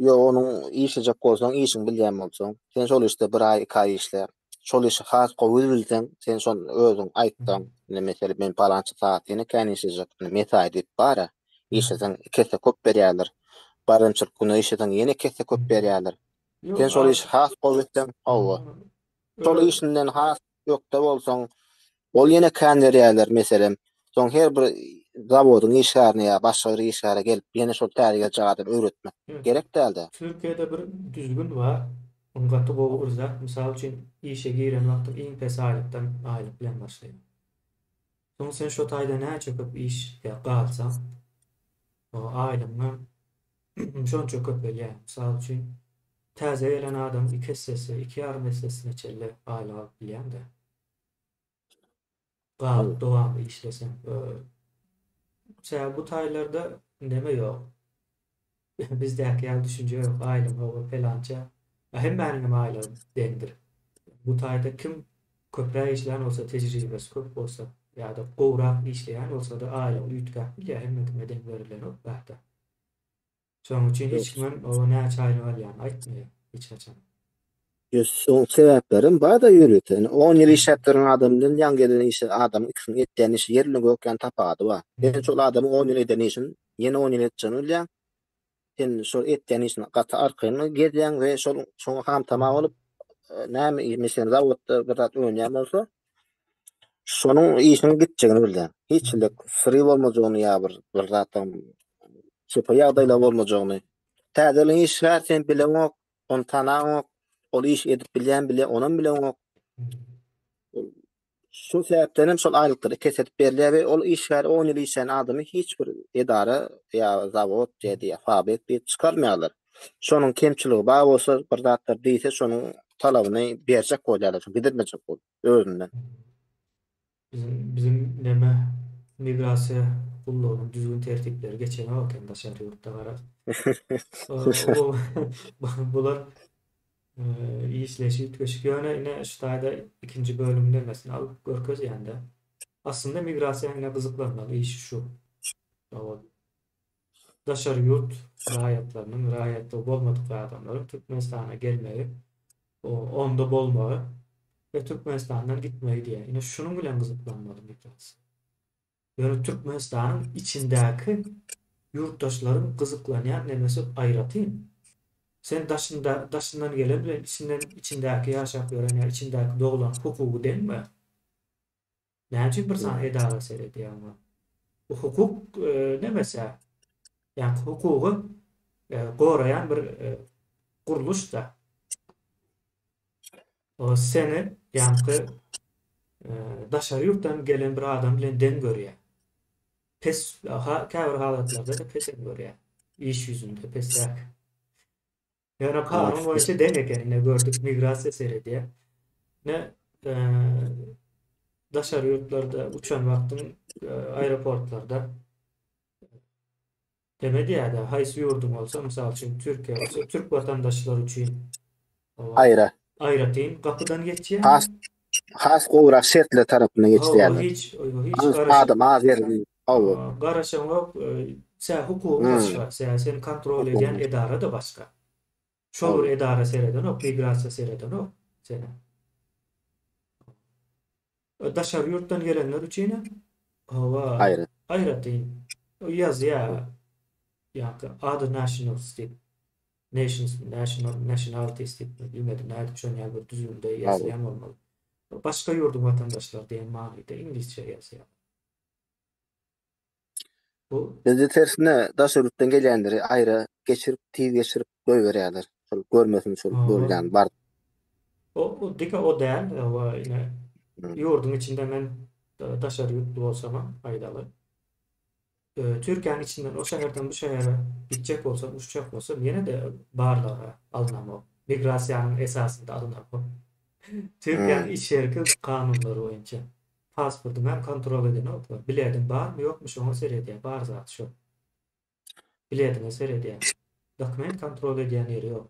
Ýok onuň işlejek bolsaň işiňi bilýän bolsaň sen şol işde bir aý iki aý işle şol işi has gowy bilseň sen şony özüň aýtsaň ine meselem men palança sagat ýene kän işlejek ine mesaý diýip bara işleseň iki esse köp berýärler baýramçylyk güni işleseň ýene iki esse köp berýärler sen şol işi has gowy etseň hawa şol işinden has ökde bolsaň, ol ýene kän berýärler, meselem. Soň her bir zawodyň işgärine ýa başga bir işgäre gelip, ýene şol täze geljek adamy öwretmek gerek däl-de. Türkiýede bir düzgün bar, ol gaty gowy bir zat, mysal üçin, işe giren wagtyň iň pes aýlykdan aýlyk bilen başlaýar. Soň sen şo taýda näçe köp işde galsaň, aýlygyňam şonça köpelýär. Mysal üçin, täze gelen adam iki essesi, iki ýarym essesine çenli aýlyk alyp bilýäň-dä. Galyp dowamly işleseň. Sebäbi bu taýlarda neme ýok. Bizdäki ýaly düşünje ýok, aýlygy hawa pelança. Hemmäniňem aýlygy deňdir. Bu taýda kim köpräk işlän bolsa, tejribesi köp bolsa ýa-da gowrak işleýän bolsa-da aýlygy üýtgäp bilýär, hemme kime deň berilenok bärde. Şonuň üçin hiç kimem oba näçe aýlyk alýanyny aýtmaýar hiç haçan. Oň sebäplerem bar-da ýörite. Indi on ýyl işläp duran adam bilen ýaňy gelen işe adamyň ikisiniň etýän işi ýer bilen gök ýaly tapawudy bar. Sen şol adamyň on ýyl eden işini ýene on ýyl etjegini bilýäň. Sen şol etýän işini gaty arkaýyn gezýäň we şol şoňa ham-tama bolup näme meselem zawodda bir zat önýän bolsa şonuň işiniň gitjegini bilýäň. Hiç hili syry bolmajagyny ýa bir bir zatdan şübhe ýagdaýlar bolmajagyny. Täzeligiň işgär sen bileňok, ony tanaňok, ol iş edip bilýän bile onam bileňok. Şu sebäpden hem şol aýlyklar iki esse edip berilýär we ol işgär on ýyl işlän adamy hiç bir edara ýa zawod ýa diýýär fabrik diýip çykarmaýarlar. Şonuň kemçiligi bar bolsa bir zatlar diýse şonuň talabyny berjek bolýarlar, şony gidirmejek bolup özünden. Biziň biziň neme migrasiýa gullugynyň düzgün tertipleri geçenok eken daşary ýurtda garaz. Bular işleýşi üýtgeşik. Ýöne ine şu taýda ikinji bölümiň nemesini alyp görkezýän-de. Aslynda migrasiýanyň ine gyzyklanmaly işi şu. Daşary ýurt raýatlarynyň, raýatlygy bolmadyk adamlaryň Türkmenistana gelmegi, onda bolmagy we Türkmenistandan gitmegi diýýär. Ine şunuň bilen gyzyklanmaly migrasiýa. Ýöne Türkmenistanyň içindäki ýurtdaşlaryň gyzyklanýan nemesi aýratyn. Sen daşynda daşyndan gelen bilen içinden içindäki ýaşap ýören ýa içindäki doglan hukugy deňmi? Näme üçin bir sany edara seredýär oňa? Bu hukuk nemesi. Ýa hukugy. goraýan bir gurluş-da. O seni ýaňky daşary ýurtdan gelen bir adam bilen deň görýär. Pes, käbir halatlarda-da pesem görýär. Iş ýüzünde pesräk. Ýöne kanun boýunça deň eken, ine gördük, migrasiýa seredýär. Ine, daşary ýurtlarda uçan wagtyň aeroportlarda Neme diýýär-de, haýsy ýurduň bolsa, mysal üçin, Türkiýe bolsa, türk watandaşlary üçin Aýra. Aýratyn gapydan geçýär. Has has gowurak şertler tarapyndan geçirýärler. Hiç, hiç garaş. Adam az ýerli. Hawa. Garaşaňok, sä hukugyň başga, sä seni kontrol edýän edara-da başga. Şol bir edara seredenok, migrasiýa seredenok seni. Daşary ýurtdan gelenler üçinem hawa Aýry. aýratyn ýazýar ýa-da other nationals diýip nations national nationalities diýip bilmedim nädip şon ýaly bir düzgünde ýazylýan bolmaly. Başga ýurduň watandaşlary diýen manyda iňlisçe ýazýar. Bu Bizde tersine daşary ýurtdan gelýänleri aýra geçirip tiz geçirip goýberýärler. Şol görmesin şol görülýän bar. O, o diňe o däl, hawa ine ýurduň içinde men daşary ýurtly bolsamam aýdaly. Türkiýäniň içinden o şäherden bu şähere gitjek bolsam, uçjak bolsam ýene-de barlaga alynamok. Migrasiýanyň esasynda alynamok. Türkiýäniň içerki kanunlary boýunça. Pasportyňam kontrol edenoklar. Bilediň barmy ýokmy şoňa seredýär. Bar zat şo. Bilediňe seredýär. Dokument kontrol edýän ýeri ýok.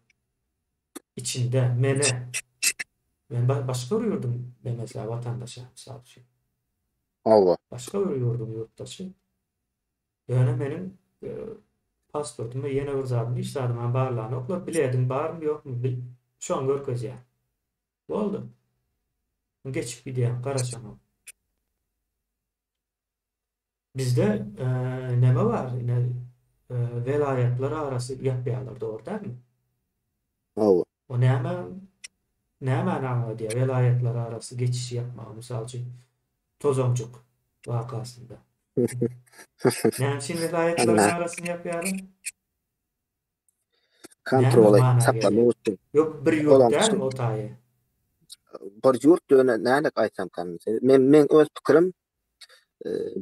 Içinde mene. Men başga bir ýurduň nemesi watandaşy mysal üçin. Hawa. Başga bir ýurduň ýurtdaşy. Ýöne meniň pasportymy ýene bir zadymy hiç zadymam barlanoklar. Bilediň barmy ýokmy bil şony görkezýär. Boldy. Geçip gidýär, garaşamok. Bizde neme bar, ine welaýatlar arasy ýapýarlar, dogry dälmi? Hawa. O näme, nämäni aňladýar welaýatlar arasy geçişi ýapmagy, mysal üçin, Tozanjyk wakasynda. Näme üçin welaýatlaryň arasyny ýapýarlar? Kontroly saklamak üçin. Ýok, bir ýurt dälmi o taýy? Bir ýurt ýöne nädip aýtsam Men men öz pikirim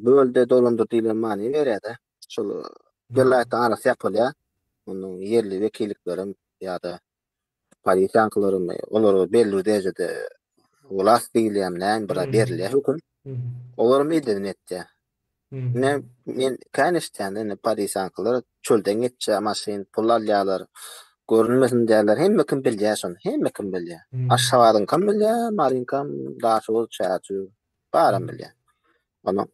bölde dolandyr diýlen many berýär-de. Şol welaýatlaryň arasy ýapylýar. Onuň ýerli wekilliklerem ýa-da polisiýaňkylaram olara belli bir derejede wlast diýilýärmi näme bir berilýär höküm. Olaram edenini etýär. Ine, men kän eşitýän, ine polisiýaňkylar çölden geçýär maşyn, pul alýarlar, görünmesin diýýärler. Hemme kim bilýär şony, hemme kim bilýär. Aşgabadyňkam bilýär, Maryňkam, Daşoguz, Çärjew, baram bilýär. Onuň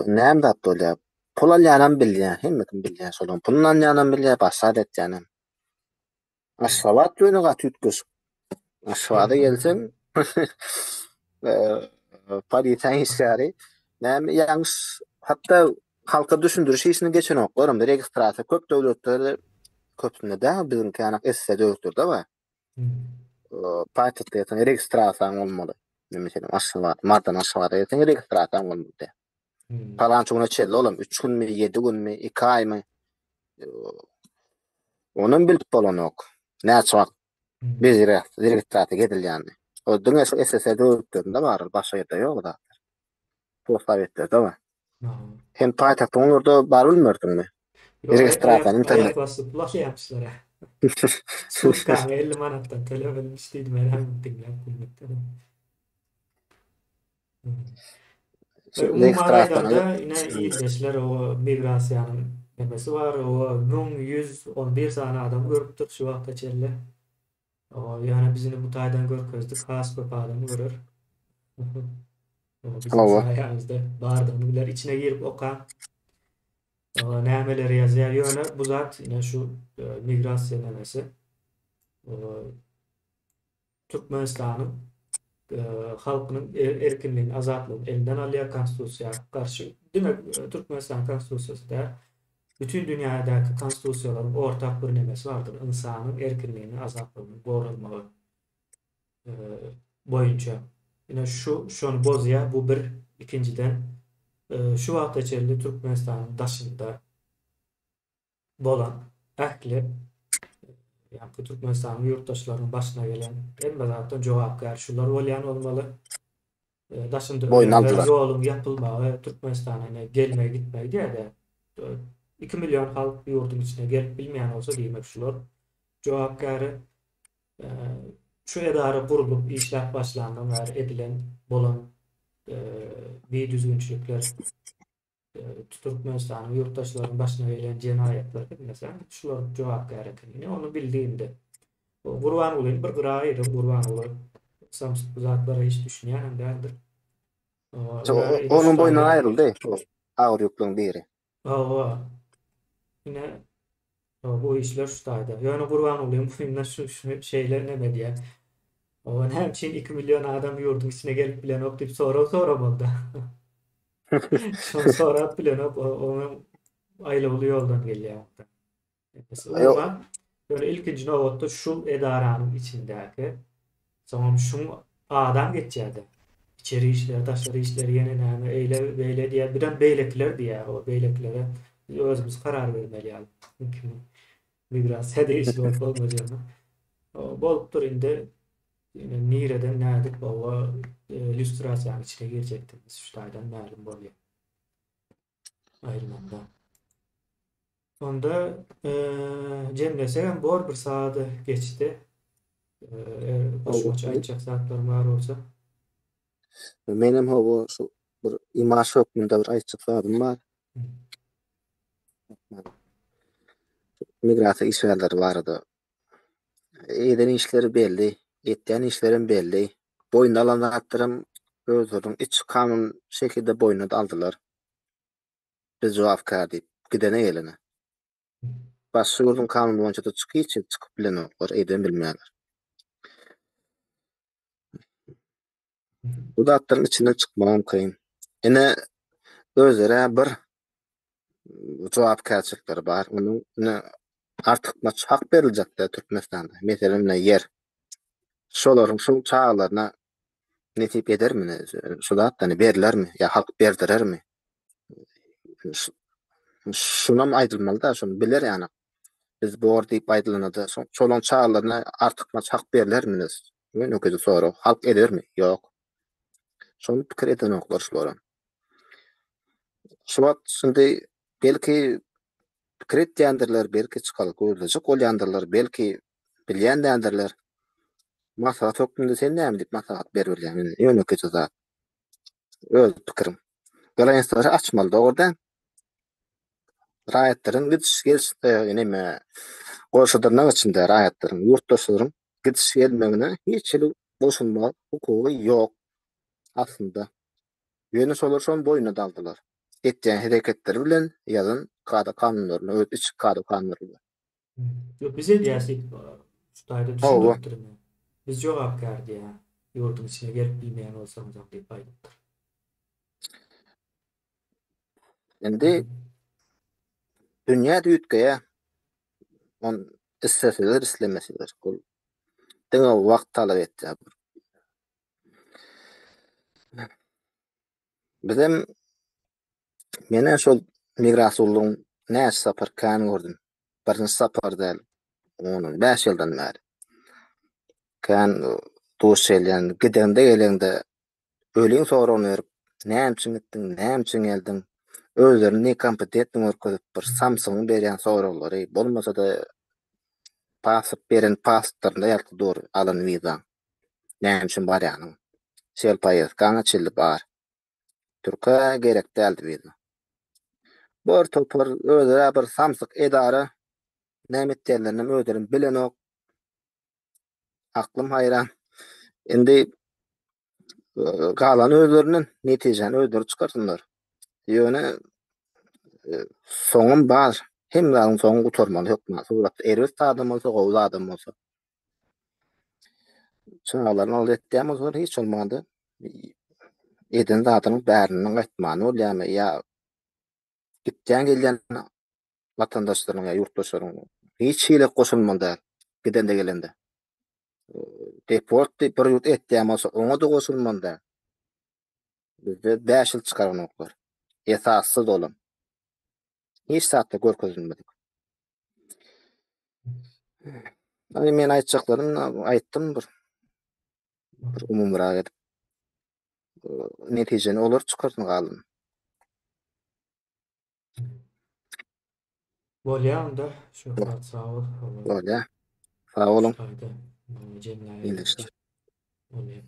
näme zat bolýar? Pul alýanam bilýär, hemme kim bilýär. Şolaryň puluny alýanam bilýär, başga zat etýänem. Aşgabat ýöne gaty üýtgeşik. Aşgabada gelseň polisiýa işgäri näme ýalňyş hatda halka düşündiriş işini geçenoklar hem registrasiýa köp döwletlerde köpüsinde däl biziňki ýaly esse döwletlerde bar. Paýtagtda ýasaň registrasiýaň bolmaly. Meselem Aşgabat, Mardan Aşgabada gelseň registrasiýaň bolmaly. Palança güne çenli olam 3 günmi, 7 günmi, 2 aýmy? Onam bilip bolanok. Näçe wagt bez registrasiýa edilýänini. O diňe şu SSR döwletlerinde bar, başga ýerde ýok o zatlar. Postsowetlerde bar. Sen paýtagtyň olarda bar bilmerdiňmi? Registrasiýany internet. Aýak basyp laşýamyşlar. Sutkaňy 50 manatdan tölemelmiş diýdim, men diňläp gülmekden. Umuman aýdanda, ine ildeşler o migrasiýanyň nemesi bar, o 1111 sany adam görüpdir şu wagta çenli. O ýöne biz indi bu taýdan görkezdik, has köp adam görer. O biziň saýamyzda bardygyny biler, içine girip okaň. O nämeleri ýazýar, ýöne bu zat ine şu e, migrasiýa nemesi. O Türkmenistanyň halkynyň erkinligini, azatlygyny elinden alýar, konstitusiýa garşy. Diňe Türkmenistanyň konstitusiýasy däl, bütin dünýädäki konstitusiýalaryň ortak bir nemesi bardyr, ynsanyň erkinligini, azatlygynyň goralmagy boýunça. Ine şu şony bozýar, bu bir. Ikinjiden, şu wagta çenli Türkmenistanyň daşynda. Bolan ähli ýaňky Türkmenistanyň ýurtdaşlarynyň başyna gelen hemme zatdan jogapkär şular bolýan bolmaly. Daşynda Boýun ölenler aldylar. ýoluň ýapylmagy Türkmenistana ine gelmegi gitmegi diýýär-de. 2 million halk ýurduň içine gelip bilmeýän bolsa diýmek şular jogapkäri. Şu edara gurlup işläp başlandan bäri edilen bolan bidüzgünçilikler Türkmenistanyň ýurtdaşlarynyň başyna gelen jenaýatlar hemmesi şular jogapkär eken. Ine ony bildi indi. Gurbangulyny bir gyra aýyryň, Gurbanguly samsyk bu zatlara hiç düşünýänem däldir. Onuň boýnundan aýryldy agyr ýüklüň biri. Hawa. Ine bu işler şu taýda. Ýöne Gurbangulyň boýnuna şu şeýle neme diýýär. Hawa, näme üçin 2 million adam ýurduň içine gelip bilenok diýip sorag soramaly-da. Şony sorap bilenok, onuň aýlawly ýoldan gelýär. Umuman, ýöne ilkinji nobatda şu edaranyň içindäki, soňam şuň adam geçýär-de. Içeri işler, daşary işler, ýene näme, eýle, beýle diýýär. Birem beýlekiler diýýär, o beýlekilere biz özümiz karar bermeli ýaly. Kimiň migrasiýa degişli bolup bolmajagyny. Bolupdyr indi. Ýöne nireden nädip oba lýustrasiýanyň içine girjekdigimiz şu taýdan mälim bolýar. Aýrylanda. Onda jemlesegem bor bir sagada geçdi. Eger goşmaça aýtjak zatlaryň bar bolsa. Menem hawa şu bir imaş hökmünde bir aýtjak zadym bar. Migrasiýa işgärleri barada Eden işleri belli, etýän işlerem belli. Boýnuna alan zatlaram özleriniň iç kanun şekilde boýnuna aldylar. Biz jogapkär diýip, gidene gelene. Başga ýurduň kanuny boýunça-da hiç ýere çykyp bilenoklar, edem bilmeýärler. Bu zatlaryň içinden çykmagam kyn. Ine, özleri bir jogapkärçilikleri bar. Onuň ine artykmaç hak beriljekde Türkmenistanda. Meselem, ine ýer. Şolaryň şu çagalaryna nesip edermi? Şu zatdan berlermi ýa halk berdirermi? Şunam aýdylmaly-da, şony biler ýaly. Biz bor diýip aýdylanda-da, şolaryň çagalaryna artykmaç hak berlermi? Ýönekeýje sorag. Halk edermi? Ýok. Şony pikir edenoklar şularam. Şu wagt şindi belki pikir etýändirler, belki çykalga gözlejek bolýandyrlar, belki bilýän däldirler. Maslahat hökmünde sen näme diýip maslahat berip bilýäň? Indi ýönekeýje zat. Öz pikiriň. Granslary açmaly dogry däl. Raýatlaryň gidiş geliş e, neme goşa dyrnak içinde raýatlaryň, ýurtdaşlaryň gidiş gelmegine hiç hili goşulma hukugy ýok aslynda. Ýöne şolar şony boýnuna daldylar. Etýän hereketleri bilen ýazan kada-kanunlaryny, öz içki kada-kanunlary bilen. Ýok, biz edýäs diýip, şu taýda düşündiripdir indi. Biz jogapkär diýýär. Ýurduň içine gelip bilmeýän bolsaňyzam diýip aýdypdyr. Indi dünýä üýtgeýär. On isleseler, islemeseler. Ol diňe wagt talap etýär. Bizem menä şol migrasiýa näçe sapar kän gördüm. Birinji sapar däl. On bäş ýyldan bäri. Kän duş gelýän, gidende gelende Öliň soragyny berip, näme üçin gitdiň, näme üçin geldiň, özlerini nekompetentny görkezip bir samsygyň berýän soraglary, bolmasa-da pasport beren pasportlarynda ýazgy dur alan wizaň, näme üçin barýanyň, şel poýezdkaňa çilli bar. Türke gerek däldi wiza. Bir topar özleri bir samsyk edara näme etýänlerinem özlerem bilenok. Aklym haýran. Indi galan özlerinden netijäni özleri çykarsynlar. Ýöne soňum bar. Hemme zadyň soňy gutarmaly hökman. Suratda erbet zadam bolsa, gowy zadam bolsa. Çagalaryny alada etýän bolsalar hiç bolmanda eden zadynyň bärinden gaýtmany bolýarmy ýa gitýän gelýän watandaşlaryň ýa ýurtdaşlaryň hiç hili goşulmaly däl gidende gelende. Deport diýip bir ýurt etýän bolsa oňa-da goşulmaly däl. Bizde 5 ýyl çykaranoklar. Esassyz olam. Hiç zatda görkezilmedik. Aý men aýtjaklarym aýtdym bir. Bir umumyrak edip. Netijeni olar çykarsyn galyny. Bolýa onda Şöhrat sag bol. Bolýa. Sag boluň. Jemläýeli. Bolýa.